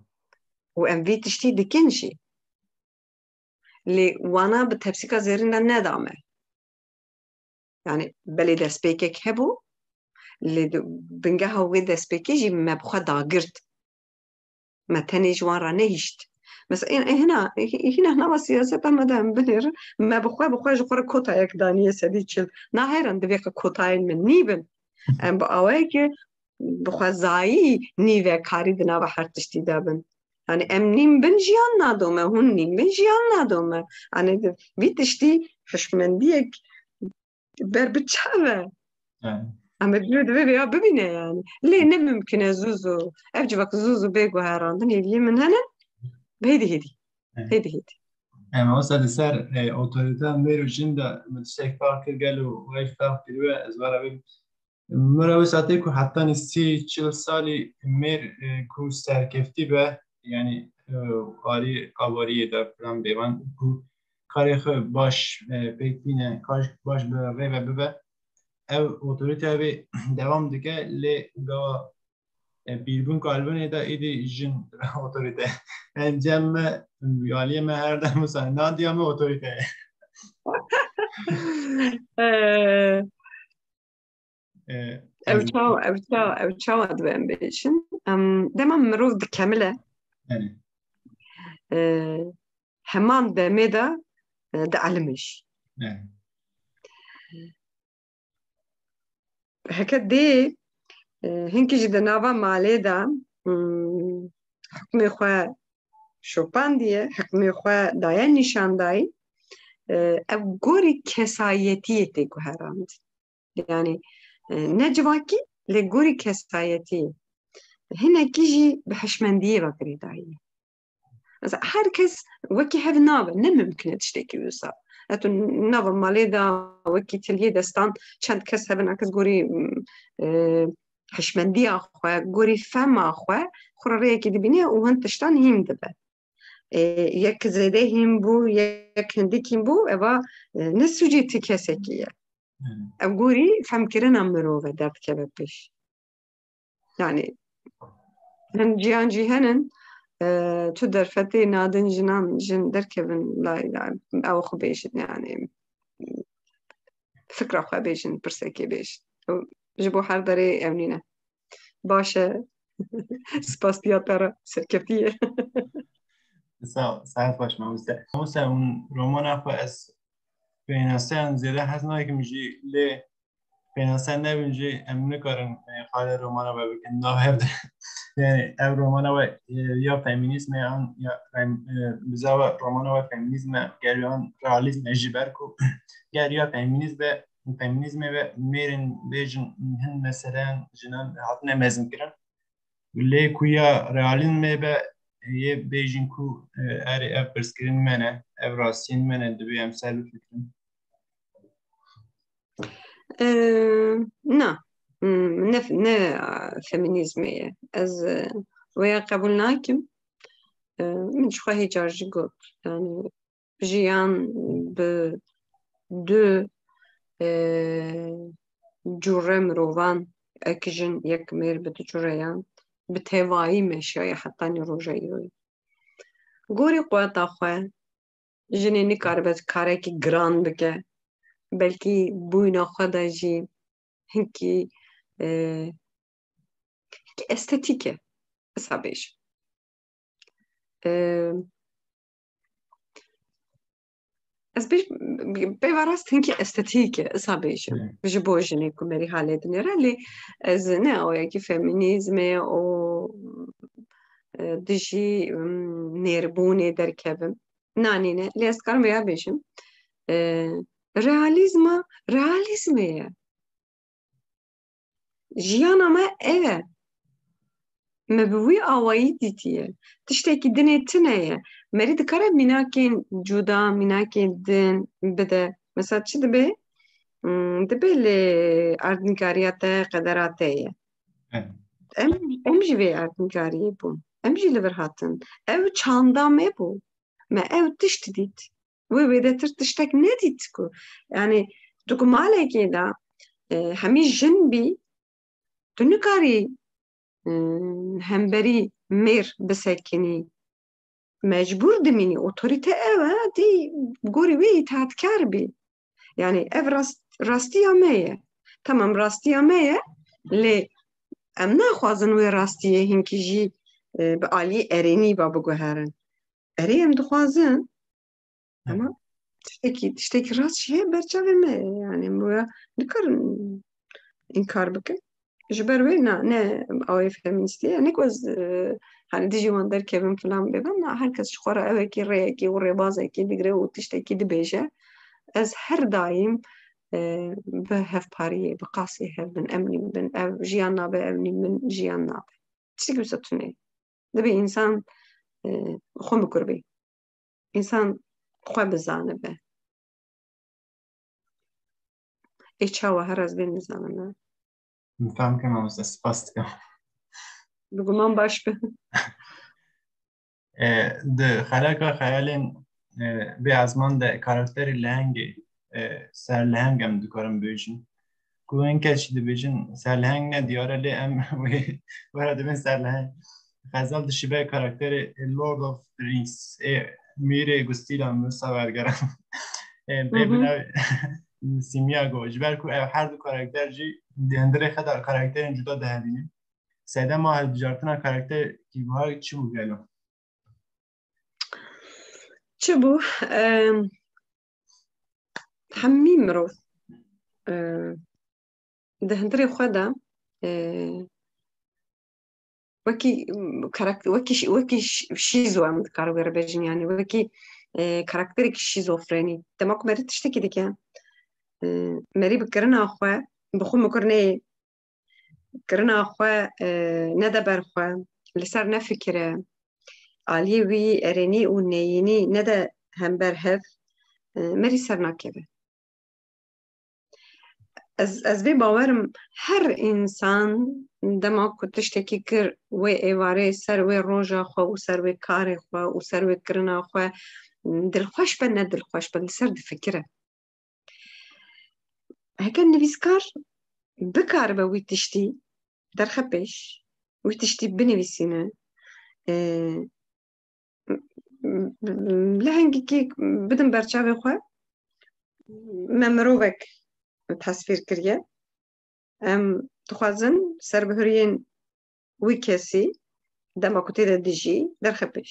Û em vî tiştî dikin jî. Lê wana bi tepsîka zêrîn de neda me. Yani belê destpêkek hebû, lê di bingeha wê destpêkê jî me bi xwe dagirt. Me tenê ji wan re nehişt. Mesela, ê, ê, hina, hî-, hîna nava siyaseta me de em binêrin, me bi xwe, bi xwe ji xwe re kotayek daniye sedî çil. Na heyran divê ku kotayên min nî bin. Em bi awayekê bi xwezayî nîvekarî di nava her tiştî de bin. Yani em nîm bin jiyan nado me, hûn nîm bin jiyan nado me. Yani di vî tiştî hişmendiyek ber bi çav e. Yani. Em ê divê, divê vêya bibîne yani. Lê ne mimkun e zû zû. Ev civak zû zû bê guherandin, hêviyê min hene. Hêdî hêdî. Evet. Hêdî hêdî. Em wisa li ser, e, otorîteya mêr û jin de min tiştek fehm kir, gelo wê fehm kiribe, ez were wê. Min re wisa tê ku hetanî sî çil salî mêr, e, ku serkeftî be, yani, e, alî aboriyê de filan bêvan ku karê xwe baş, e, pêk bîne, kaş baş bi rê ve bibe. Ev otorîteya wê dewam dike, lê gava, e, bîrbûn kalbinê de êdî jin otorîte. Yani cem me, aliyê me her dem wisa nadiya me otorîte ye. Ee, Ee, Ev ez çawa, ev çawa, ev çawa divê em bêjin? Em, dema mirov dikemile, Yani. e, heman demê de, e, dielime jî. Yani. Heke dê, e, hinkî jî di nava malê de, hmm, hikmê xwe şopandiye, hikmê xwe daye nîşandayî, e, ev gorî kesayetiyê tê guherandin. Yani, e, ne civakî, lê gorî kesayetiyê. Hinekî jî bi hişmendiyê ve girêdayî. Mesela her kes wekî hev nabe, ne mimkun e tiştekî wisa. Eto nava malê de wekî tiliyê destan çend kes hebin, her kes gorî, e, hişmendiya xwe, gorî fema xwe, xwe re rêyekê dibîne û hin tiştan hîn dibe. E, yek zêde hîn bû, yek hindik hîn bû, eva, e, ne sûcê ti kesekî ye. Hmm. Ev gorî femkirina mirov e, derdikeve pêş. Yani, hin ciyan jî henin, e, tu derfetê nadin jinan, jin derkevin, lay, lay, ew xwe bêjin, yani, fikra xwe bêjin, pirsekê bêjin. Ew ji bo her derê ew nîne. Baş e. Spas diya te re, serkeftiye. Sağ ol, saet baş mamoste. Mamoste, hûn romana xwe ez pênaseyan zêde hez nakim jî, lê pênase nebin jî em nikarin, e, qalê romana we bikin. Nav hev de. Yani ev romana we, e, ya feminîzm e, an ya fem-, e, bizava romana we feminîzm e, ger yan realîzm e, ji ber ku ger ya feminîzm e, feminîzmê ve mêrên bêjin hin meseleyan jinan hatine mezin kirin. Lê ku ya realîzmê be yê bêjin ku, e, erê ev pirsgirên me ne, ev rastiyên me ne, divê em ser bifikirin. E, na. Hmm, ne, ne, a, feminîzmê ye. Ez, e, wêya qebûl nakim. E, min ji xwe hê car jî got. Yani, jiyan bi du, e, cure mirovan, ek jin, yek mêr bi du cureyan, bi tevayî meşiyaye hetanî roja îroyê. Gorî quweta xwe, jinê nikaribe karekî giran bike, belkî bûyna xwe de jî hinkî, e, hinkî estetîk e, wisa bêjim. E, ez bêj-, peyva rast hinkî estetîk e, wisa bêjim. Ji bo jinê ku merî halê dinêre, lê ez ne awayekî femînîzmê û, e, dijî, mm, nêrbûnê derkevim. Na, nîne. Lê ez dikarim vêya bêjim. E, realîzma, realîzmê ye. Jiyana me ev e. Me bi wî awayî dîtiye. Tiştekî dinê tune ye. Merî dikare mînakên cuda, mînakên din bide. Mesela çi dibe? Hmm, dibe lê erdnîgariya te qedera te ye. Evet. Em, em jî vê erdnîgariyê bûn. Em jî li vir hatin. Ew çanda me bû. Me ew tişt dît. Wê wêdetir tiştek nedît ku. Yani tu ku malekê de, e, hemî jin bî, tu nikarî, e, hemberî mêr bisekinî. Mecbûr dimînî. Otorîte ew e, tî gorî wê îtaatkar bî. Yani ev rast-, rastiya me ye. Tamam, rastiya me ye, lê em naxwazin wê rastiyê hinkî jî, e, bi aliyê erênî ve biguherin. Erê, em dixwazin, ama tiştekî, tiştekî rast jî heye ber çavê me. Yani em wê nikarin înkar bikin. Ji ber wê na, ne awê feministî ye, ne ku ez, e, hani dijî wan derkevim filan bêbim, na, her kes ji xwe re ewekî rêyekî û rêbazekî digre û tiştekî dibêje. Ez her daîm, e, bi hevpariyê, bi qasî hev bin, em nîn bin, ev jiyan nabe, ev nîn bin, jiyan nabe. Tiştekî wisa tune ye. Dibê însan, e, xwe mikur bê. Însan xwe bizanibe. Ê çawa, her ez vê nizanim, ne? Min fam kir, mamoste, spas dikim. Bi guman baş be. E, di xeleka xeyalên, e, bê ezman de karakterê lehengê, e, serleheng em dikarin bêjin. Ku hin kes jî dibêjin serleheng ne diyar e, lê em wê were dibin serleheng. Xezal dişibe karakterê Lord of the Rings, ê mîrê gustîla min wisa wergeran. Ê, bê Hı hı. binav Simyago. Ji ber ku ev her du karakter jî di hundirê xwe de karakterên cuda dihevînin. Sedema hilbijartina karakterekî wiha çi bû gelo? Çi bû? Em, hemî mirov, e, di hundirê xwe de, e, wekî, karak-, wekî şî-, wekî şî-, şîzo em dikarin wê re bêjin, yani wekî, e, karakterekî şîzofrenî. Dema ku merî tiştekî dike, e, merî bi kirina xwe, bi xwe mikur neyê, kirina xwe, e, nede ber xwe, li ser nefikire, aliyê wî erênî û neyînî nede hember hev, e, merî ser nakeve. Ez, ez vê bawerim, her însan dema ku tiştekî kir, wê êvarê ser wê roja xwe û ser wê karê xwe û ser wê kirina xwe, dilxweş be, ne dilxweş be, li ser difikire. Heke nivîskar bikaribe wî tiştî derxe pêş, wî tiştî binivîsîne, e, lehengekî bidin ber çavê xwe, me mirovek tesvîr kiriye. Em dixwazin serbihuriyên wî kesî dema ku tê de dijî derxe pêş.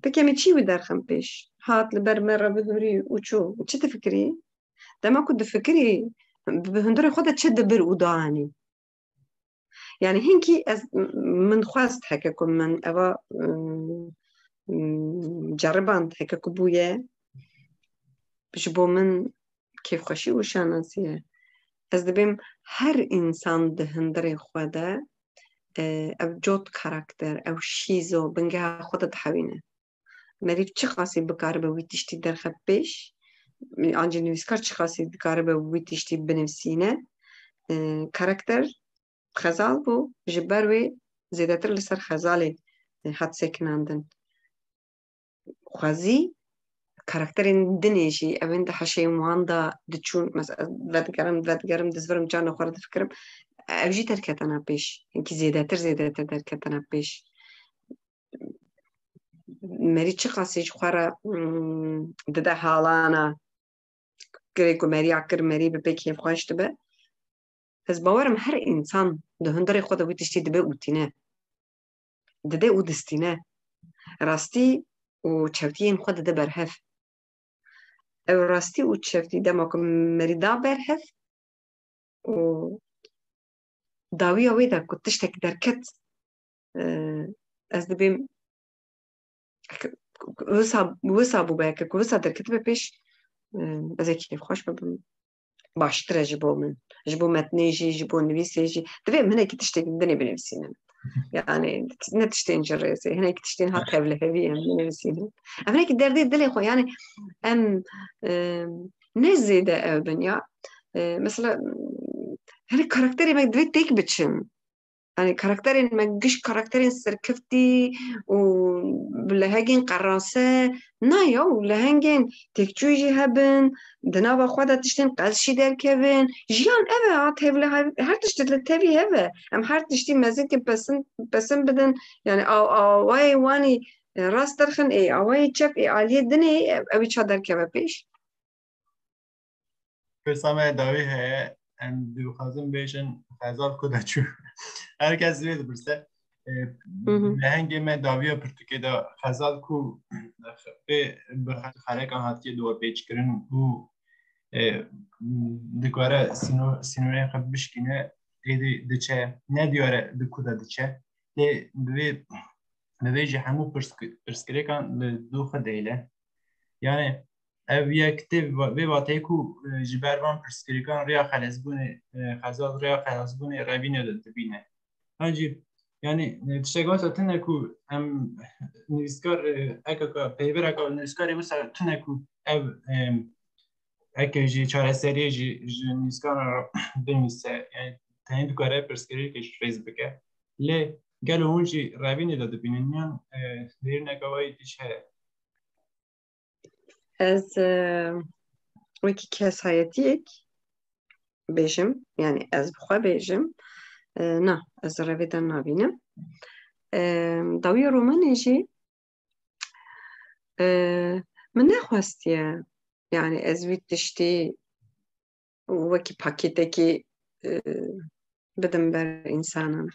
Pekê me çi wî derxin pêş? Hat li ber me re bihurî û çû. Çi difikirî? Dema ku difikirî, bi hundirê xwe de çi dibir û dianî? Yani hinkî ez, min xwest heke ku min eva, mm, mm, ceriband heke ku bûye, ji bo min kêfxweşî û şanasî ye. Ez dibêm her însan di hundirê xwe de, e, ev cot karakter, ev şîzo, bingeha xwe de dihewîne. Merîv çiqasî bikaribe wî tiştî derxe pêş, an jî nivîskar çiqasî dikaribe wî tiştî binivîsîne, e, karakter Xezal bû, ji ber wê zêdetir li ser Xezalê, e, hat sekinandin. Xwezî karakterên dinê jî, evên di heşeyên wan de diçûn, mesela, vedigerim, vedigerim, dizvirim, carna xwe re difikirim, ev jî derketena pêş. Hinkî zêdetir, zêdetir derketena pêş. Merî çiqasî ji xwe re, mm, dide halana fikirê ku meriya kir merî bi pê kêfxweş dibe. Ez bawer im her însan di hundirê xwe de wî tiştî dibe û tîne. Dide û distîne. Rastî û çewtiyên xwe dide berhev. Ew rastî û çewtî dema ku merî da berhev û dawiya wê de ku tiştek derket, e, ez dibêm wisa, wisa bûbe, ke ku wisa derketibe pêş, e, ez ê kêfxweş bibim. Baştir e ji bo min. Ji bo metnê jî, ji bo nivîsê jî. Divê em hinekî tiştê dinê binivîsînin. Yani ne tiştên ji rêzê, hinekî tiştên ha tevlihevî em binivîsînin. Em hinekî derdê dilê xwe, yani em, e, ne zêde ew bin ya. E, mesela, hinekî karakterê me divê têk biçin. Yani karakterên me giş karakterên serkeftî û bi lehengên qerase, na ya û lehengên têkçûyî jî hebin, di nava xwe de tiştên qels jî derkevin. Jiyan ev e, ha tevlihev-, her tişt li tevî hev e. Em her tiştî mezin kin pesin, pesin bidin. Yani aw-, awayê wanî, e, rast derxin, ê awayê çep, ê aliyê dinê, ew, ew ê ça derkeve pêş. Pirsa me dawî heye, em dixwazin bêjin Xezal ku de çû. Her kes vê dipirse. E, Hı hı. Lehengê me dawiya pirtûkê de Xezal ku pê bi xelekan hatiye dawepêçkirin û, e, dikare sîno-, sînorên xwe bişkîne, êdî diçe, ne diyar e di ku de diçe. Lê divê, divê ji hemû pirsg-, pirsgirêkan li dû xwe dihêle. Yani ev yek tê va-, vê vateyê ku, e, ji ber van pirsgirêkan rêya xelesbûnê, e, Xezal rêya xelesbûnê revînê de dibîne. An jî, yani, e, tiştek wisa tune ku em nivîskar, e, ekeka peyvereka nivîskarê wisa tune ku ev, e, eke jî çareseriyê jî ji nivîskaran re binivîse, yani tenê dikare pirsgirêkê ji rêz bike. Lê gelo hûn jî revînê de dibînin yan, e, nêrîneke wayî tîş heye? Ez, e, wekî kesayetiyek bêjim, yani ez bi xwe bêjim, e, na, ez revê de nabînim. E, dawiya romanê jî, e, min nexwestiye, yani ez wî tiştî wekî pakêtekî, e, bidim ber însanan.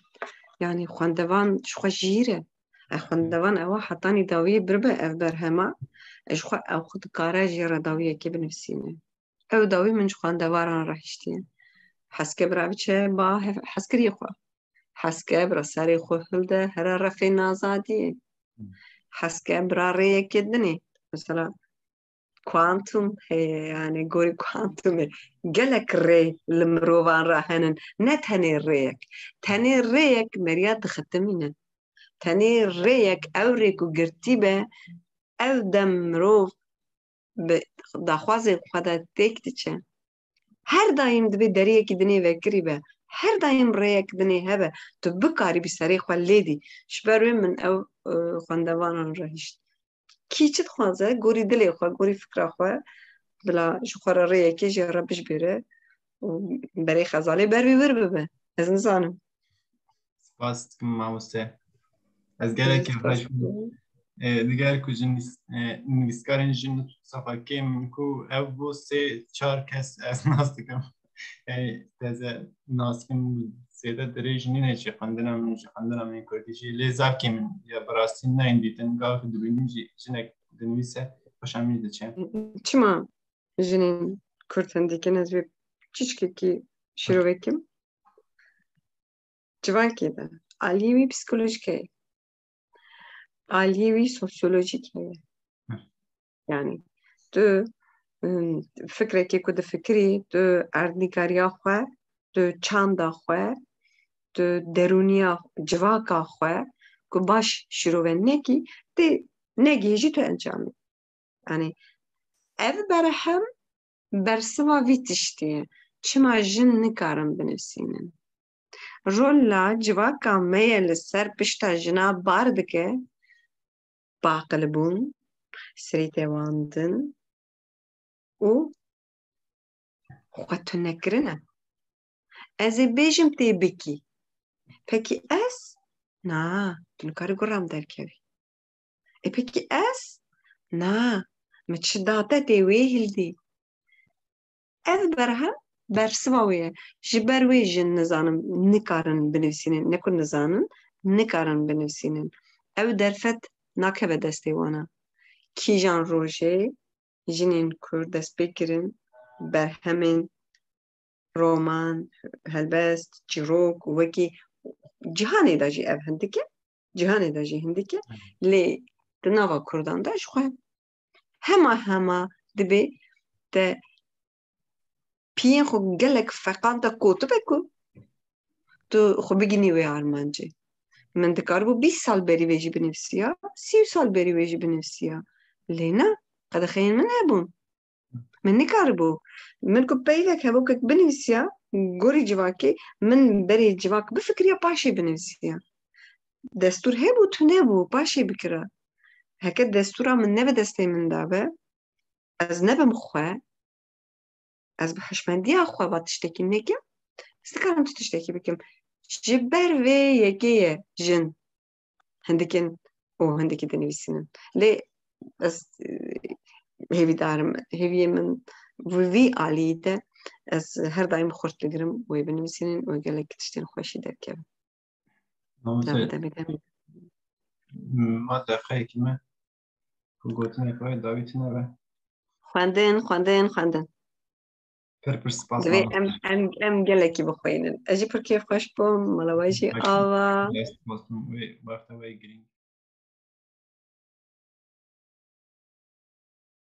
Yani xwendevan ji xwe jîr e. E, xwendevan ewa hetanî dawiyê birbe ev berhema, e, ji xwe ew xwe dikare jê re dawiyekê binivîsîne. Ew dawî min ji xwendevaran re hiştiye. Heske bira biçe ba hev-, hezkiriyê xwe. Heske bira serê xwe hilde here refên azadiyê. Heske bira rêyekê dinê. Mesela kuantum heye, yani gorî kuantumê gelek rê li mirovan re henin. Ne tenê rêyek. Tenê rêyek meriya dixitimîne. Tenê rêyek ew rê ku girtî be, ew dem mirov bi daxwazên xwe de têk diçe. Her daîm divê deriyekî dinê vekirî be. Her daîm rêyek dinê hebe. Tu bikarî bi serê xwe lê dî. Ji ber wê min ew, e, xwendevanan re hişt. Kî çi dixwaze, gorî dilê xwe, gorî fikra xwe, bila ji xwe re rêyekê jê re bijbêre û berê Xezalê ber wî wir bibe. Ez nizanim. Spas dikim mamoste. Ez gelek kêfxweş bûm. E, diger ku ji nivîs-, e, nivîskarên jin safa kêm in ku ev bû sê çar kes ez nas dikim. Yani teze nas dikim, zêde dirêj nîne jî xwendina min, jî xwendina min kurdî jî lê zaf kêm in. Ya bi rastî nayên dîtin, gava ku dibînim jî jinek dinivîse xweşa min jî diçe. Çima jinên kurd hin dikin? Ez wê çiçkekî şîrovek kim. Civakê de aliyê wî psîkolojîk heye, aliyê wî sosyolojîk heye. Yani tu, ım, fikrekê ku difikirî, tu erdnîgariya xwe, tu çanda xwe, tu derûniya civaka xwe ku baş şîrove nekî, tê negihêjî tu encamê. Yani ev berhem bersiva vî tiştî ye. Çima jin nikarin binivîsînin? Rola civaka me ye li ser pişta jina bar dike, baqilbûn, sirîtewandin û xwe tunekirine. Ez ê bêjim tê bikî. Pekî ez? Na, tu nikarî gura min derkevî. E pekî ez? Na, min çi da te tê wê hildî. Ev berhem bersiva wê ye. Ji ber wê jin nizanin, nikarin binivîsînin. Ne ku nizanin, nikarin binivîsînin. Ew derfet nakeve destê wana. Kîjan rojê jinên Kurd dest pê kirin, berhemên roman, helbest, çîrok, wekî cihanê de jî ev hindik e, cihanê de jî hindik e, lê di nava Kurdan de ji xwe hema hema dibê te piyên xwe gelek feqan te kotibe ku tu xwe bigînî wê armancê. Min dikaribû bîst sal berî vê jî binivîsiya, sî sal berî wê jî binivîsiya. Lê na, qedexeyên min hebûn. Min nikaribû. Min ku peyvek hevokek binivîsiya, gorî civakê, min berê civak bifikiriya, paşê binivîsiya. Destûr hebû, tune bû, paşê bikira. Heke destûra min nebe destê min de be, ez nebim xwe, ez bi hişmendiya xwe va tiştekî nekim, ez dikarim tu tiştekî bikim. Ji ber vê yekê ye jin hindikên û hindikî dinivîsînin. Lê ez, e, hêvîdar im, hêviyê min vî alî de ez her daîm xurt digirim wê binivîsînin û gelek tiştên xweşî derkevin. Mamoste, Dawî de bidem. Ma deqeyekî me ku gotinê xwe dawî tune be. Xwendin, xwendin, xwendin. Pir pir spas. Divê mamoste. Em, em, em gelekî bixwînin. Ez jî pir kêfxweş bûm, mala we jî ava. Dest bastim wê wexta we girîng.